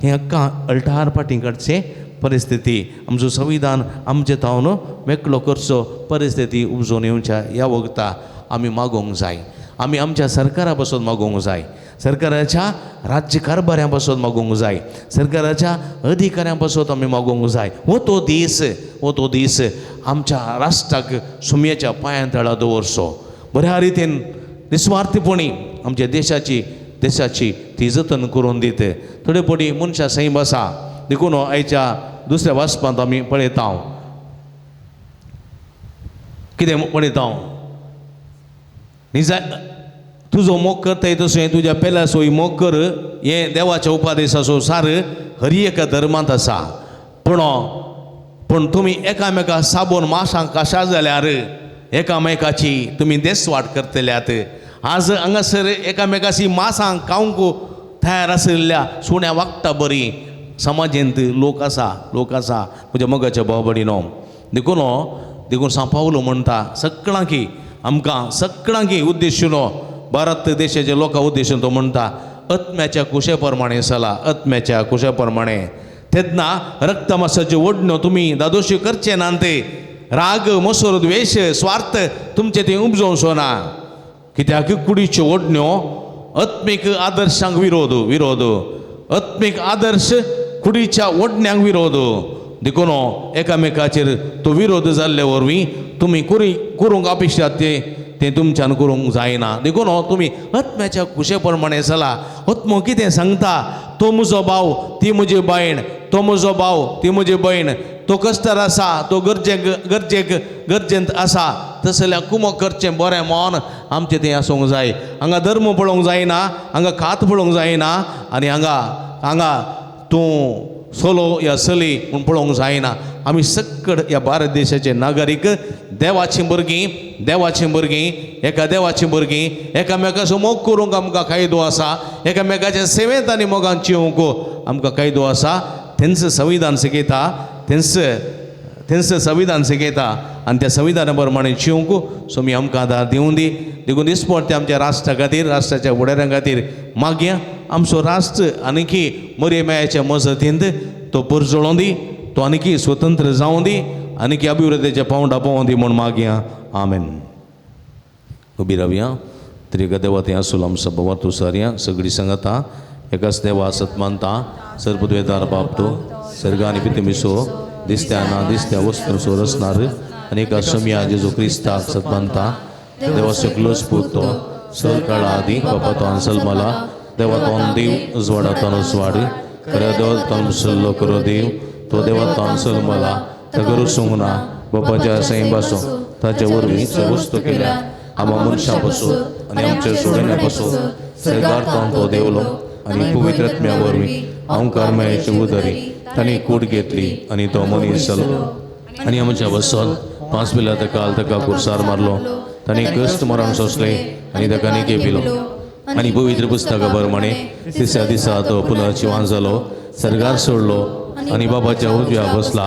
हें हक्कां अल्टार फाटीं काडचें परिस्थिती, आमचो संविधान आमचे तावन मेकळो करचो परिस्थिती उपजोवन येवच्या ह्या वखता आमी मागोवंक जाय. आमी आमच्या सरकारा पासून मागोवंक जाय, सरकाराच्या राज्य कारभाऱ्यां पासून मागोवंक जाय, सरकाराच्या अधिकाऱ्यां पासून आमी मागोवंक जाय. हो तो दीस, हो तो दीस आमच्या राष्ट्राक सुमयेच्या पांयां तळा दवरचो. बऱ्या रितीन निस्वार्थीपणी आमच्या देशाची देशाची ती जतन करून दित. थोडे फावटी मनशां सैम आसा. देखून आयच्या दुसऱ्या वाचपांत आमी पळयता कितें पळयता, निजा तुजो मोग करताय तशें तुज्या पेल्याचोय मोग कर, हें देवाच्या उपदेशाचो सार हर एका धर्मांत आसा. पूण पूण तुमी एकामेका साबोन मासांक कशा जाल्यार एकामेकाची तुमी देसवाट करतल्यात. आज हांगासर एकामेकाची मासांक खावंक तयार आशिल्ल्या सुण्या वागता बरी समाजेंत लोक आसा, लोक आसा म्हज्या मोगाच्या भाव भयणीनो. देखून देखून सांव पावलो म्हणटा सगळ्यांकी आमकां सगळ्यांकी उद्देशून भारत देशाच्या लोकां उद्देशून तो म्हणटा आत्म्याच्या कुशे प्रमाणे चला, आत्म्याच्या कुशे प्रमाणे. तेन्ना रक्तमासाच्यो ओडण्यो तुमी दादोशी करचे ना, ते राग मसोर द्वेश स्वार्थ तुमचे ते उपजोवचो ना. कित्याक कुडीच्यो ओडण्यो आत्मीक आदर्शांक विरोध, विरोध आत्मीक आदर्श कुडीच्या ओडण्यांक विरोध. देखून एकामेकाचेर तो विरोध जाल्ले वरवीं तुमी करूंक अपेक्षा ते तुमच्यान करूंक जायना. देखून तुमी आत्म्याच्या कुशे प्रमाणे चला. आत्मो कितें सांगता, तो म्हजो भाव ती म्हजी बायण, तो म्हजो भाव ती म्हजी भयण, तो कश्टार आसा, तो गरजेक गरजेक गरजेंत आसा, तसल्या कुमक करचें बरें मन आमचें तें आसूंक जाय. हांगा धर्म पळोवंक जायना, हांगा खात पळोवंक जायना, आनी हांगा हांगा तूं सोलो या चली म्हूण पळोवंक जायना. आमी सक्कड ह्या भारत देशाचे नागरीक, देवाचीं भुरगीं, देवाचीं भुरगीं, एका देवाचीं भुरगीं, एकामेकाचो मोग करूंक आमकां कायदो आसा, एकामेकाच्या सेवेंत आनी मोगान जिवंक आमकां कायदो आसा. तेंच संविधान शिकयता, तेंच तेंच संविधान शिकयता आनी त्या संविधाना प्रमाणे जिवंक स्वामी आमकां आदार दिवं दी. देखून दिसपडटे आमच्या राष्ट्रा खातीर, राष्ट्राच्या फुडाऱ्यां खातीर मागया आमचो राष्ट्र आनीकी मरे मायाच्या मजतींत तो परजळों दी, तो आनीकी स्वतंत्र जावं दी, आनीकी अभिवृद्धीच्या पावंडा पावों दी म्हूण मागया. आमेन. उबी रावया. त्रिक देवा थंय आसूल आमचो भवार्थ सारया सगळी सांगता एकाच देवा सत मानता सर्वद्वेदार बाप तो सर्ग आनी पितमिसो दिसत्या ना दिसत्या वस्तूंचो रचणार आनी एका सोमया जेजू क्रिस्ताक सत मानता देवा सकलोच पूत तो सर काळा आदी बापा सलमाला देवा देव उजवाडा उजवाड खऱ्या देवा सल्लो करो देव तो देवा सलमाला ताका रुसूंक ना बापाच्या सैम ताचे वरवीं वस्तू केल्या आमा मनशां पासून आनी आमच्या सोडण्या पासून सरकार तो देवलो आनी पवित्र आत्म्या वरवीं ओंकार मायेचे उदरी तांणी कूड घेतली आनी तो मनीस जालो आनी आमच्या वसत 5 पिला ताका ताका कुर्सार मारलो तांणी कश्ट मरण सोंसलें आनी ताका निके पिलो आनी पवित्र पुस्तका प्रमाणे तिसऱ्या दिसा तो पुनर्जिवान जालो सरकार सोडलो आनी बाबाच्या उजव्या बसला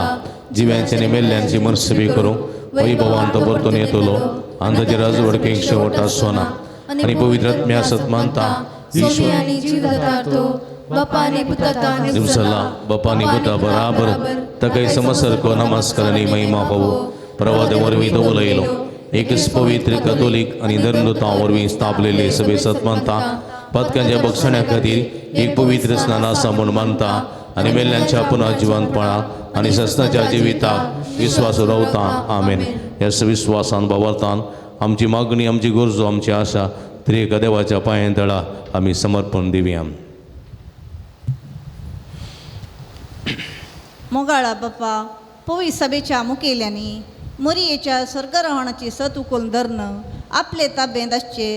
जिव्यांचे आनी मेल्ल्यांची मनसबी करूंक वैभवान तो परतून येतलो आनी ताचे राजवडकेक शेवट आसचो ना आनी पवित्र आत्म्या सत मानता दिवसला बापानी पुता बराबर ताका समसारको नमस्कार आनी महिमा फावो प्रवाद वरवीं तो उलयलो एकच पवित्र कथोलीक आनी धर्मदूतां वरवीं स्थापलेले सभे सत मानता पातकांच्या बक्षण्या खातीर एक पवित्र स्नान आसा म्हूण मानता आनी मेल्ल्यांच्या पुनः जिवंतपणा आनी सस्नाच्या जिविताक विस्वास रावता. आमेन. ह्या विस्वासान बाबरतान आमची मागणी आमची गरजो आमची आशा त्रिएक देवाच्या पांयां तळा आमी समर्पण दिवया. मोगाळा बापा पवी सभेच्या मुखेल्यांनी मोरयेच्या स्वर्गारोहणाची सत उखलून धरून आपले ताबेंत आसचे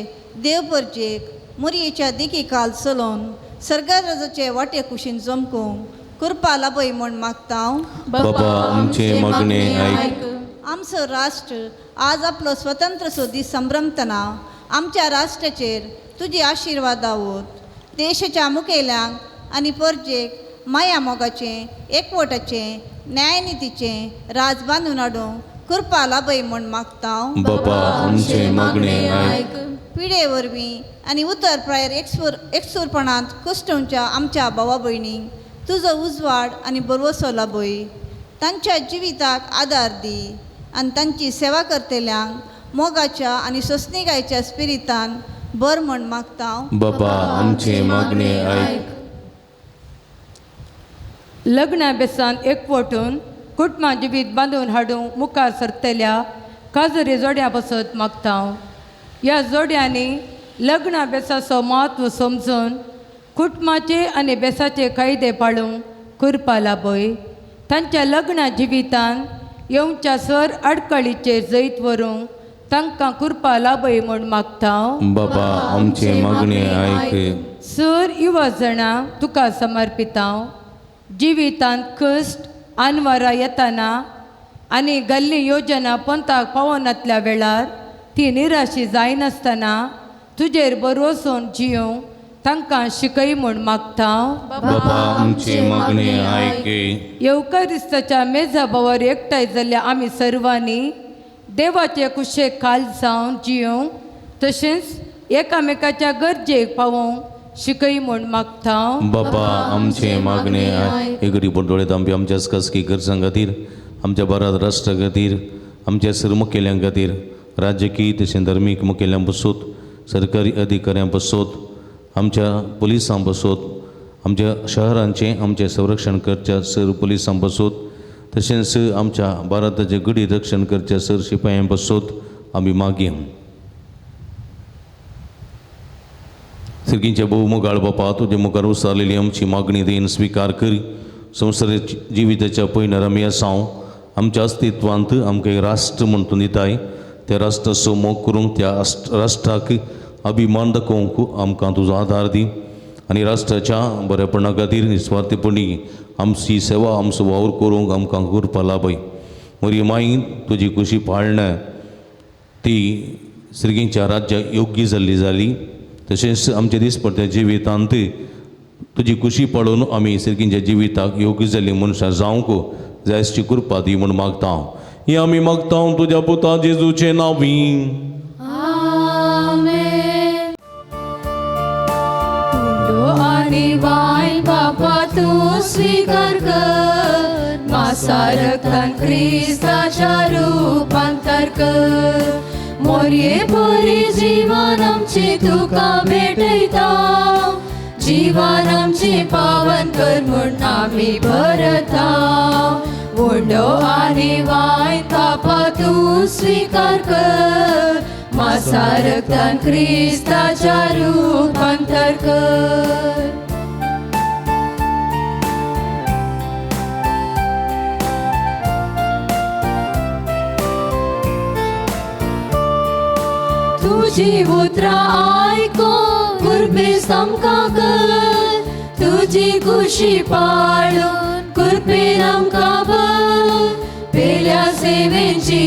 देव परजेक मोरयेच्या देखी काल चलोवन सर्गराजाचे वाटे कुशीन जमकूंक कृपा लाभय म्हूण मागता. बाबा आमचे मागणे आयक. आमचो राष्ट्र आज आपलो स्वतंत्र सो दीस संभ्रमतना आमच्या राष्ट्राचेर तुजी आशिर्वाद आवत देशाच्या मुखेल्यांक आनी परजेक माया मोगाचें एकवटाचें न्यायनितीचें राज बांदून हाडूंक कृपा लाभय म्हूण मागता. बाबा आमचे मागणे आयक. पिडे वरवीं आनी उतर प्रायर एकसूरपणांत कश्टोवच्या आमच्या भावा भयणींक तुजो उजवाड आनी बरवसो लाभय तांच्या जिविताक आदार दी आनी तांची सेवा करतल्यांक मोगाच्या आनी सोंसणीकायेच्या स्पिरितान बर म्हूण मागता. बाबा आमचे मागणे आयक. लग्ना बेसान एकवटून कुटुंबा जिवीत बांदून हाडूंक मुखार सरतल्या काजरी जोड्या पासत मागता. ह्या जोड्यांनी लग्ना बेसाचो म्हत्व समजून कुटुंबाचे आनी बेसाचे कायदे पाळूंक कृपा लाभय तांच्या लग्ना जिवितान येवच्या सर आडकळीचेर जैत व्हरूंक तांकां कृपा लाभय म्हूण मागता. बाबा आमचे मागणे आयक. सर युवा जाणां तुका समर्पिता. जिवितांत कश्ट आनवारा येतना आनी घाल्ली योजना पंथाक पावनातल्या वेळार ती निराशी जायनासतना तुजेर भरवसून जियोंक तांकां शिकय म्हूण मागता. बापा आमचे मागणे आयके. येवकारिस्ताच्या मेजा भावार एकठांय जाल्ल्या आमी सर्वांनी देवाचे कुशेक खाल जावन जियोंक तशेंच एकामेकाच्या गरजेक पावोवंक शिकय म्हूण मागता. बापा आमचे मागणे आयक. गरीब डोळे आमचे आमच्या खासगी गरजां खातीर, आमच्या भारत राष्ट्रा खातीर, आमच्या सर मुखेल्यां खातीर, राजकीय तशें धर्मीक मुखेल्यां बसोत, सरकारी अधिकाऱ्यां बसोत, आमच्या पुलिसां बसोत, आमच्या शहरांचें आमचें संरक्षण करच्या सर पुलिसां बसोत, तशेंच आमच्या भारताचें गडी रक्षण करच्या सर शिपायां बसोत आमी मागया. सिरगींचे भोव मोगाळ बापा, तुजे मुखार उसारलेली आमची मागणी देन स्विकार कर. संवसार जिविताच्या पयणार आमी आसा, आमच्या अस्तित्वांत आमकां एक राष्ट्र म्हूण तूं दिताय, त्या राष्ट्राचो मोग करूंक, त्या राष्ट्राक अभिमान दाखोवंक आमकां तुजो आदार दी आनी राष्ट्राच्या बरेपणा खातीर निस्वार्थीपणी आमची सेवा आमचो वावर करूंक आमकां कृपा लाभय. मोरी माई तुजी कुशी पाळणं ती सिरगींच्या राज्याक योग्य जाल्ली जाली, तशेंच आमच्या दिसपट्ट्या जिवितांत तुजी कुशी पळोवन आमी सिरगींच्या जिविताक योग्य जाल्ली मनशां जावंक जायची कृपा दी म्हूण मागता. ही आमी मागता तुज्या पुता जेजूचे नांवी. आनी वायन बापा तूं स्विकार कर, मासारक्तान क्रिस्ताच्या रुपांतर कर. मोरये परी जीवन आमचें तुका भेटयता, जीवन आमचें पावन कर म्हूण आमी भरता. उंडो आनी वायन बापा तूं स्विकार कर, मासारक्तान क्रिस्ताच्या रुपांतर कर. तुजी उतरां आयकूंक कुरपेस आमकां कर, तुजी कुशी पाळून कुरपेन आमकां भर. पेल्या सेवेची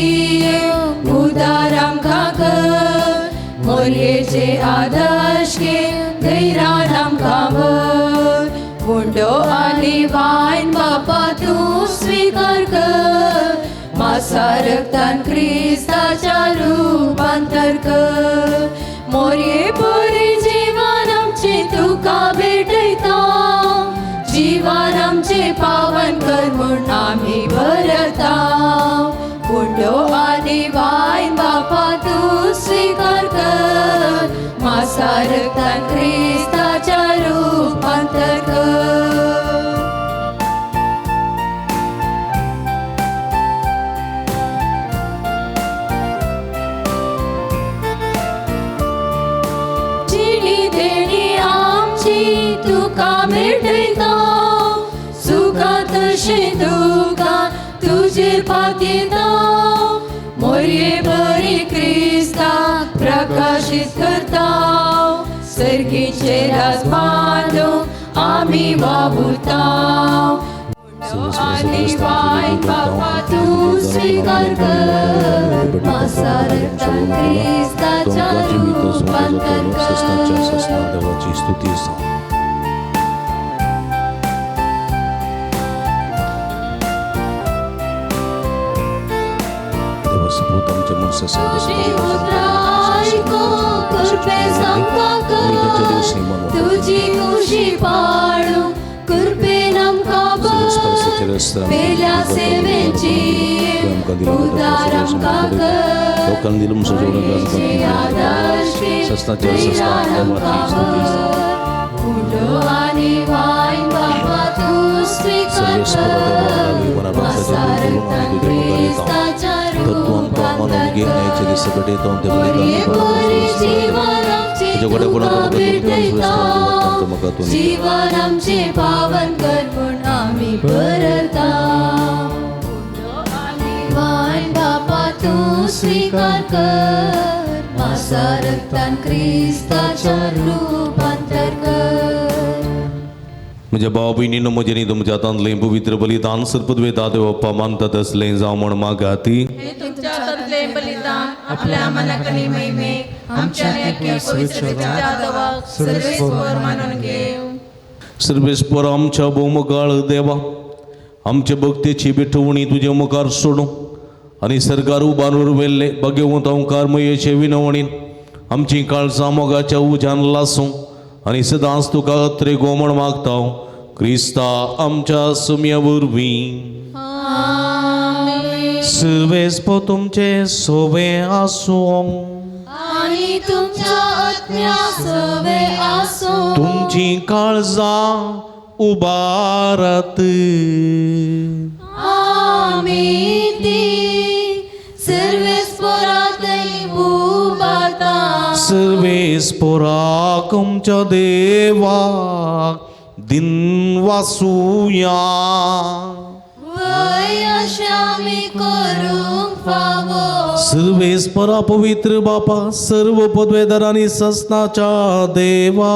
उदार आमकां कर, मोरयेचे आदर्श घेवन धैर्यान आमकां भर. उंडो आनी वायन बापा तूं स्विकार कर, मासारक्तान क्रिस्ताच्या रुपांतर कर. मोरये परी जीवन आमचें तुका भेटयता, जीवन आमचें पावन कर म्हूण आमी भरता. उंडो आनी वायन बापा तूं स्विकार कर, मासारक्तान क्रिस्ताच्या रुपांतर कर. देणी आमची तुका भेटयता, सुखा तशें दुखां तुजेर पातयेता. मोरये बरी क्रिस्ताक प्रकाशीत करता, सर्गीचे राज बांदूंक आमी वावुरता. आनी वायन बापा तूं स्विकार कर, मासारक्तान क्रिस्ताच्या रुपांतर कर. देवाची स्तुती आसा. देवा सपूत आमच्या मनशा तुजी उतरां आयकूंक कुरपेस आमकां कर, तुजी कुशी पाळूंक कुरपेन आमकां भर. पेल्या सेवेची उदार आमकां कर, मोरयेचे आदर्श घेवन धैर्यान आमकां भर. उंडो आनी वायन बापा तूं स्विकार कर, मासारक्तान क्रिस्ताच्या रुपांतर कर. मोरये परी जीवन आमचें तुका भेटयता, जीवन आमचें पावन कर म्हूण आमी भरता. वायन बापा तूं स्विकार कर, मासारक्तान क्रिस्ताच्या रुपांतर कर. म्हज्या भाव भयणीनो म्हजें न्ही तुमच्या हातांतलें पवित्र बलिदान सरपदवेता देवप्पा मानता तसलें जावं म्हण मागाती. तुमच्या हातांतलें बलिदान आपल्या मनाक आनी महिमेक आमच्या पवित्रतेच्या देवाक सर्वेस्पर मानून घेवं. सर्वेस्पर आमच्या भोवमगाळ देवा, आमचे भक्तेची भेटवणी तुजे मुखार सोडूं आनी सरकार उबारून व्हेल्ले भाग्यवंत ओंकार मयेचे विनवणीन आमची काळजां मोगाच्या उज्यान लासूं आनी सदांच तुका अत्रे गो म्हण मागता क्रिस्ता आमच्या सुम्या वरवीं. सर्वेस्पर तुमचे सोबे आसूं आनी तुमच्या आत्म्या सोबे आसूं. तुमची काळजां उबारात. आमी ती सर्वेस्परातय उबारता. सर्वेस्पराक आमच्या देवाक दिनवासुया. वय अशें आमी करूंक फावो. सर्वेस्परा पवित्र बापा, सर्व पदवेदार आनी ससनाच्या देवा,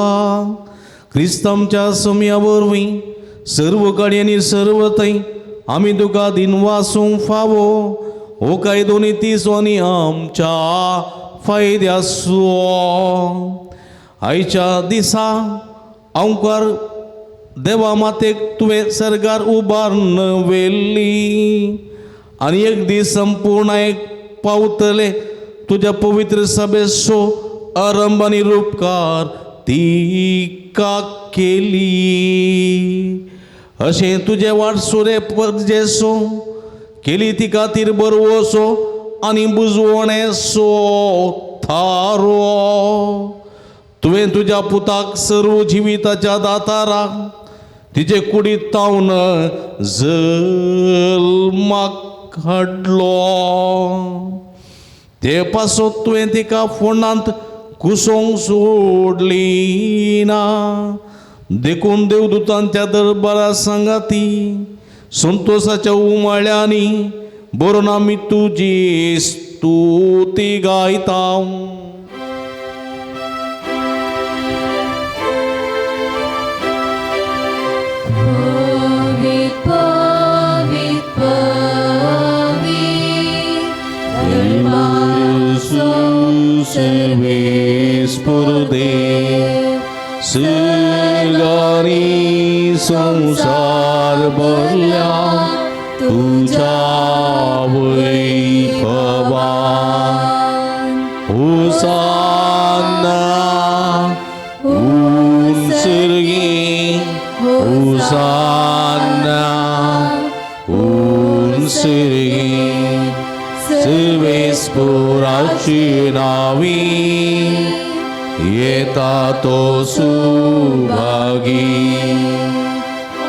क्रिस्त आमच्या सुम्या वरवीं सर्व कडेन आनी सर्व थंय आमी तुका दिनवासूंक फावो. हो कायदो नी तीसो आनी आमच्या फायद्याचो. आयच्या दिसा अंकार देवा मातेक तुवें सर्गार उबारून व्हेल्ली आनी एक दीस संपूर्ण एक पावतले तुज्या पवित्र सभेचो आरंभ आनी रुपकार तिका केली. अशें तुजें वाटसुरे परजेसो केली तिका तीर बरवसो आनी बुजवणेसो थारो. तुवें तुज्या पुताक सर्व जिविताच्या दाताराक तिचे कुडीत तावन जल्माक हाडलो. ते पासत तुवें तिका फोंडांत कुसोंक सोडली ना. देखून देवदूतांच्या दरबारा सांगाती संतोषाच्या उमाळ्यांनी बरोवन आमी तुजी स्तुती गायता. पवित पवित पवित दरबारचो सर्वेस्पर देव, सर्गानी संवसार भरल्या तुज्या वैभवान. होसाना उंचर्गी, होसाना उंचर्गी, सर्वेस्पराची नावी येता तो सुभागी.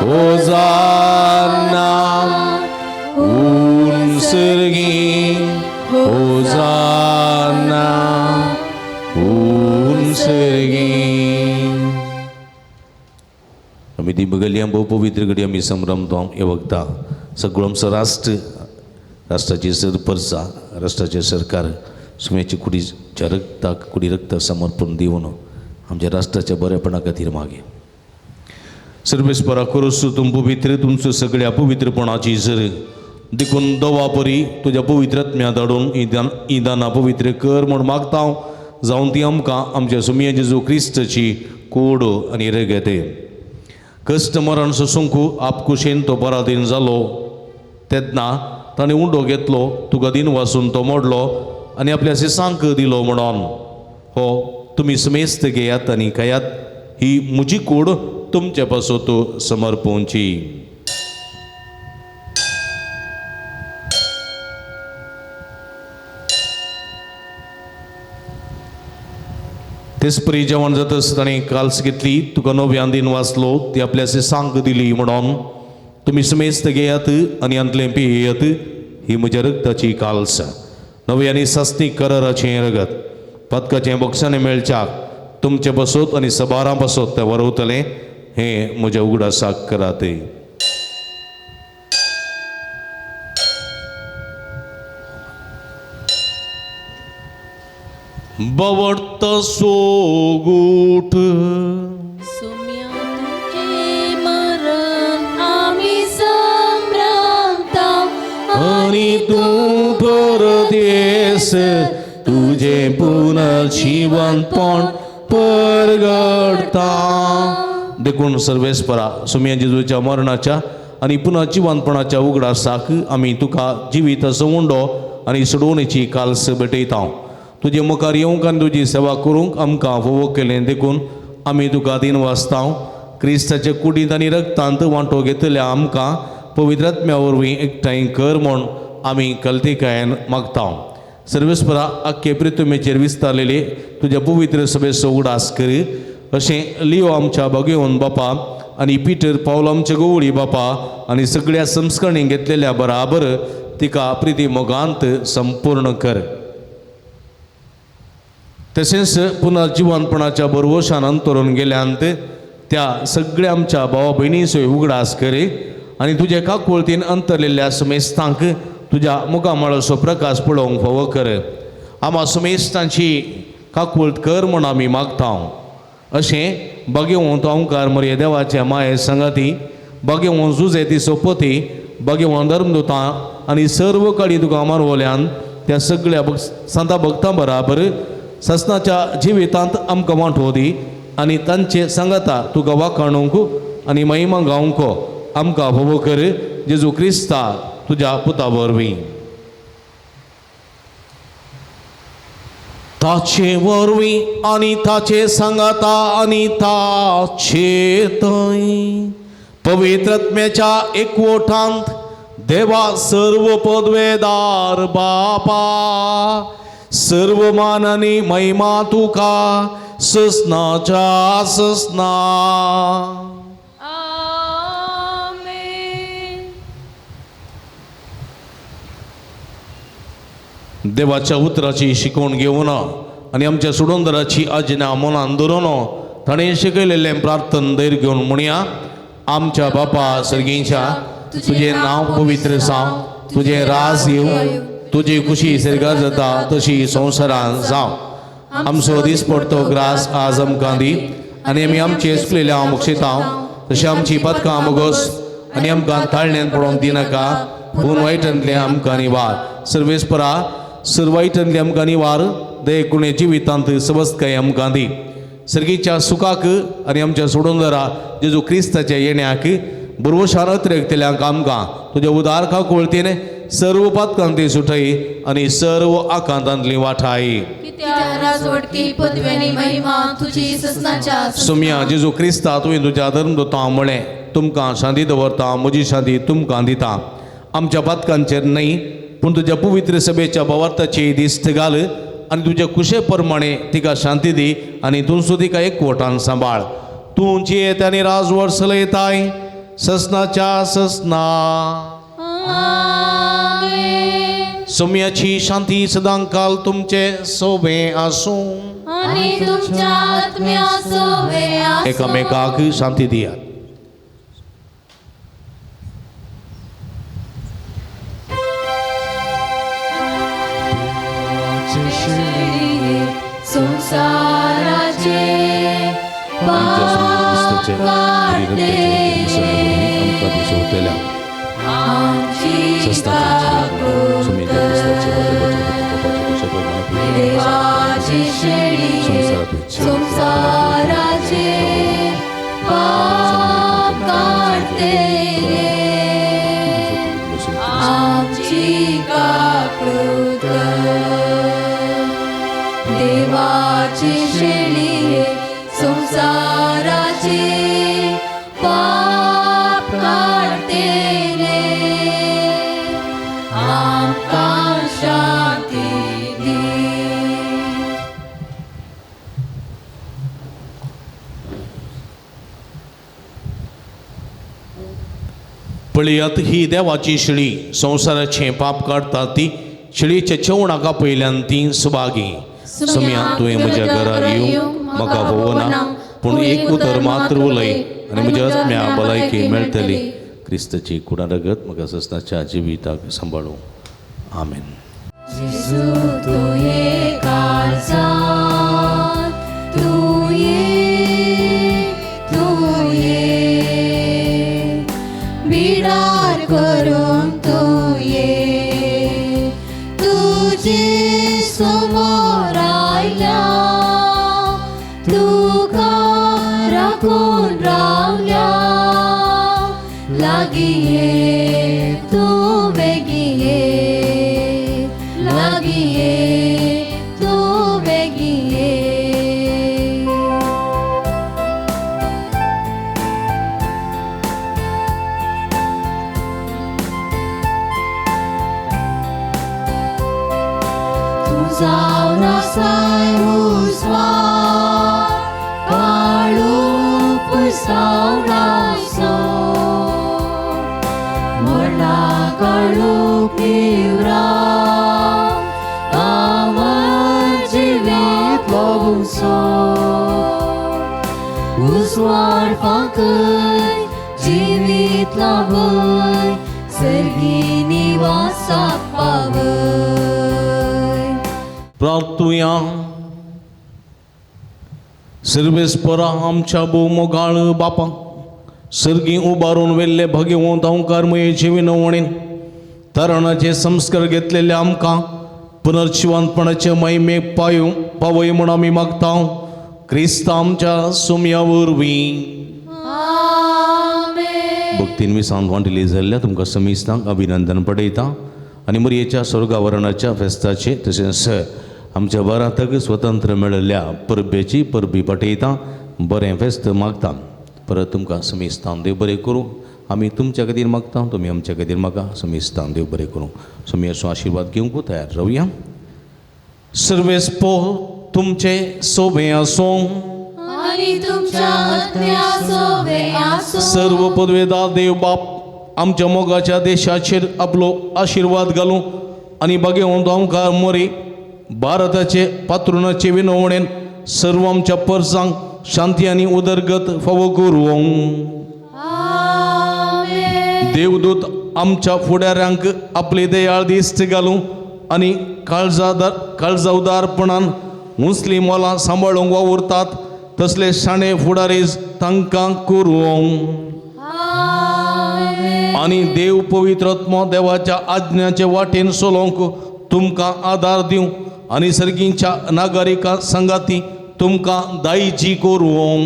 होसाना उंचर्गी, होसाना उंचर्गी. आमी ती बगली भोव पवित्र घडी आमी संभ्रमतो. हे वखदां सगळो आमचो राष्ट्र, राष्ट्राची सरपरसा, राष्ट्राचें सरकार सुम्याची कुडीच्या रक्ताक कुडी रक्त समर्पण दिवन आमच्या राष्ट्राच्या बरेपणा खातीर मागे. सर्वेस्परा करोस तुम पवित्र तुमचो सगळ्या पवित्रपणाची सर देखून दवा परी तुज्या पवित्रात्म्या धाडून ही दानां पवित्र कर म्हूण मागता हांव. जावन ती आमकां आमच्या सुमया जेजू क्रिस्ताची कोड आनी रगत. कश्ट मरण सोसूंक आपकुशेन तो पराधीन जालो तेन्ना ताणें उंडो घेतलो, तुका दिन वासून तो मोडलो आनी आपल्या शिसांक दिलो म्हणून हो तुमी समेस्त घेयात आनी खायात, ही म्हजी कूड तुमचे पासत समर्पोवची. तेच परी जेवण जातच ताणें काल्स घेतली, तुका नव्यान दिन वाचलो, ती आपल्या शिसांक दिली म्हणून तुमी समेस्त घेयात आनी हांतलें पियेयात, ही म्हज्या रक्ताची काल्स, नवे आनी सासणी कराराचें रगत, पातकाचें बक्षाणें मेळच्याक तुमचे बसत आनी सबारां बसत तें वरवतलें, हें म्हज्या उगडासाक करात. बवडत सोगूठ सुम्या तुझे तूं परदेस तुजें पुनर्जिवंतपण परगडता. देखून सर्वेस्परा सुम्या जेजूच्या मरणाच्या आनी पुनर्जिवंतपणाच्या उगडासाक आमी तुका जिवीत उंडो आनी सोडोवणेची काल्स भेटयता. तुजे मुखार येवंक आनी तुजी सेवा करूंक आमकां फोवो केलें देखून आमी तुका दिन वाचता. क्रिस्ताच्या कुडींत आनी रक्तांत वांटो घेतल्या आमकां पवित्र आत्म्या वरवीं एकठांय कर म्हूण आमी कल्तिकायेन मागता. सर्वेस्परा आख्खे प्रितुमेचेर विस्तारलेली तुज्या पवित्र सभेचो उगडास कर. अशें लियो आमच्या भगेवन बापा आनी पिटर पावल आमच्या गवळी बापा आनी सगळ्या संस्करणी घेतलेल्या बराबर तिका प्रिती मोगांत संपूर्ण कर. तशेंच पुनर्जिवनपणाच्या बरवशान अंतरून गेल्यांत त्या सगळ्या आमच्या भावा भयणीचोय उगडास करे आनी तुज्या काकुळतीन अंतरलेल्या समेस्तांक तुज्या मुखामळाचो प्रकाश पळोवंक फावो कर. आमा समेस्तांची काकुळत कर म्हूण आमी मागता. अशें बागेवंत ओंकार मरये देवाच्या माये संगाती बागेवंत जुजे ती सोपती बागेवंत धर्मदुतां आनी सर्व काळी तुका मारवल्यान त्या सगळ्या सांता भक्तां बराबर ससनाच्या जिवितांत आमकां वांटो दी आनी तांचे सांगाता तुका वाखाणूंक आनी महिमा गावंक आमकां फावो कर. जेजू क्रिस्ता तुज्या पुता वरवीं. ताचे वरवीं आनी ताचे सांगाता आनी ताचे थंय पवित्र आत्म्याच्या एकवटांत देवा सर्व पदवेदार बापा सर्व मान आनी महिमा तुका ससनाच्या ससना. देवाच्या उतराची शिकवण घेवन आनी आमच्या सोडोंदराची आज्ञा मनान धरून ताणें शिकयलेलें प्रार्थन धैर्य घेवन म्हणया. आमच्या बापा सर्गींच्या तुजें नांव पवित्र जावं, तुजें राज येवं, तुजी खुशी सर्गार जाता तशी संवसारान जावं. आमचो दीस पडतो ग्रास आज आमकां दी आनी आमी आमचे चुकलेल्या मुक्षितां तशें आमची पदकां मुगोस आनी आमकां ताळण्यान पडोवंक दिनाका पूण वायटांतलें आमकां निवार. सर्वेस्परा सर्वायटांतलें आमकां निवार दयेकुणे जिवितांत सवस्तकाय आमकां दी. सर्गीच्या सुखाक आनी आमच्या सोडोंदरा जेजू क्रिस्ताच्या येण्याक बुरवशान अतिरेकतल्यांक आमकां तुज्या उदार काकुळतीन सर्व पातकांती सुटय आनी सर्व आकांतांतली वाठाय. सुम्या जेजू क्रिस्ता तुवें तुज्या धर्मदुतां म्हळें तुमकां शांती दवरता म्हजी शांती तुमकां दिता. आमच्या पातकांचेर न्हय पूण तुज्या पवित्र सभेच्या भावार्थाची दिस्त घाल आनी तुज्या कुशे प्रमाणे तिका शांती दी आनी तूं तिका एकवटान सांबाळ. तूं जियेत आनी राजवट चलयताय ससनाच्या ससना. सोम्याची शांती सदांकाल तुमचे सोबे आसूं आनी तुमच्या आत्म्या सोबे आसूं. एकामेकाक शांती दियात. संसाराचे पाप काडले आमची काकुळट देवाची शेळी संसाराचे पाप काडले आमची काकुळट देवाची शेळी संसाराचे पाप काडतेले आमकां शांती दी. पळयात ही देवाची शेळी संवसाराचें पाप काडटा ती शेळीच्या जेवणाक आपयल्यान ती सुभागी. सोम्या तुवें म्हज्या घरा येवंक म्हाका फावना पूण एक उतर मात्र उलय आनी म्हज्या आत्म्या भलायकी मेळटली. क्रिस्ताची कुडा रगत म्हाका ससनाच्या जिविताक सांबाळूं. आमेन. जेजू तूं ये काळजांत, तूं ये, तूं ये, बिडार करूंक तूं ये. तुजे समोर आयल्या तुका राखून रावल्या लागीं ये तूं बेगीन ये लागीं ये तूं बेगीन ये. तूं जावन आसाय उजवाड काळू पुरसावणाचो मरणा काळू पिवरा अमर जिवीत लोबूचो उजवाड फांकय जिवीत लाभय सर्गी निवासाक पावय. प्रार्थुया. सर्वेस्परा आमच्या भोवमोगाळ बापा सर्गी उबारून वेल्ले भगवंत अंकार मयेचे विनवणीन तरणाचे संस्कार घेतलेले आमकां पुनर्जिवंतपणाचे महिमेक पायो पावय म्हूण आमी मागता क्रिस्त आमच्या सुमया वरवीं. भक्तीन मिसांत वांटिली जाल्ल्या तुमकां समिस्तांक अभिनंदन पडयता आनी मरयेच्या स्वर्गावरणाच्या फेस्ताचे तशेंच आमच्या भारताक स्वतंत्र मेळिल्ल्या परबेची परबी पटयता बरें फेस्त मागता. परत तुमकां समिस्तान देव बरें करूं. आमी तुमच्या खातीर मागता तुमी आमच्या खातीर मागा. समिस्तान देव बरें करूं. सोमयाचो आशिर्वाद घेवंक तयार रावया. सर्वेस्पो तुमचे सोबे आसूं आनी तुमच्या आत्म्या सोबे आसूं. सर्व पदवेदार देव बाप आमच्या मोगाच्या देशाचेर आपलो आशिर्वाद घालूं आनी बागेवंत आमकां मोरी भारताचे पात्रुणाचे विनवणेन सर्व आमच्या परसांक शांती आनी उदरगत फावो करूं. देवदूत आमच्या फुडाऱ्यांक आपली दयाळ दिश्ट घालूं आनी काळजाउदारपणान मुस्लीम मोलां सांबाळूंक वावुरतात तसले शाणे फुडारी तांकां करूं. आनी देव पवित्रात्मो देवाच्या आज्ञाचे वाटेन चलोवंक तुमकां आदार दिवं आनी सर्गींच्या नागरिकां संगाती तुमकां दायजी करूं.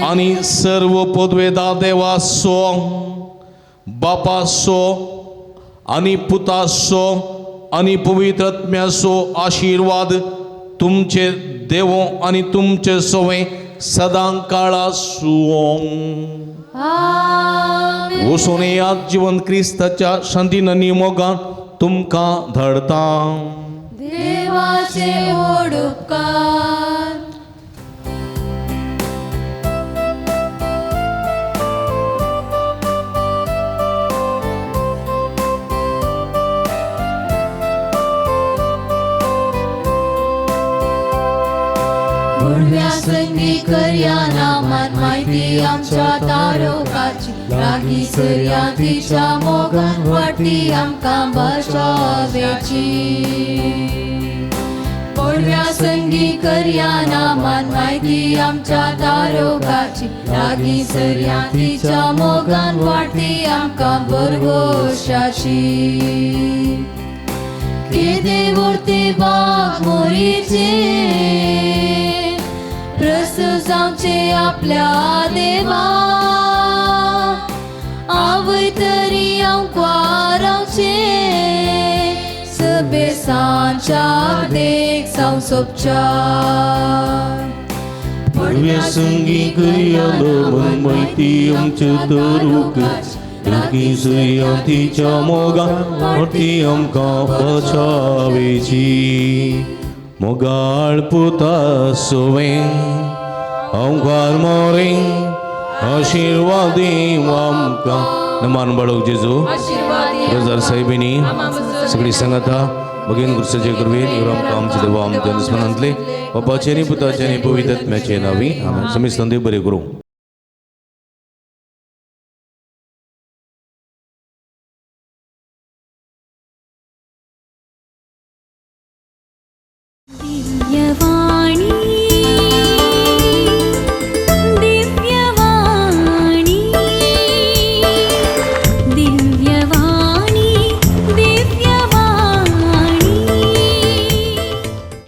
आनी सर्व पदवेदा देवाचो बापाचो आनी पुताचो आनी पवित्रात्म्याचो आशिर्वाद तुमचे देवो आनी तुमचे सवे सदां काळा सुवों. वचून येयात जिवन क्रिस्ताच्या शांतीन आनी मोगान तुमकां धाडता. देवाचे व्हड उपकार. बुडव्या संगी करया नामान माहिती आमच्या तारोकाची लागीं सरया तिच्या मोगान वाटी आमकां बचावेची. बुडव्या संगी करया नामान माहिती आमच्या तारोकाची लागीं सरया तिच्या मोगान वाटी आमकां भरवशाची. केदे वर्ते बाग मोरीचे प्रस्तुत जावचे आपल्या देवा आवय तरी हांव रावचे सबेसांच्या देख जावं सोबच्या. पडव्या संगी करया नामान माहिती आमच्या तारुक लागीं सरया तिच्या मोगान वाटी आमकां बचावेची. मोगाळ पुता सोवे अंकार मोरे आशिर्वादी आमकां. नमान बाळक जेजू रोजार साहेबिनी सगळी सांगता भगीन गुरुसाचे कृपेन आमकां आमचे देवा आमच्या दुस्मनांतले बापाचे आनी पुताचे आनी पवित्र आत्म्याचे नांवी आमेन. समिस्तान देव बरें करूं. दिव्यवाणी दिव्यवाणी दिव्यवाणी.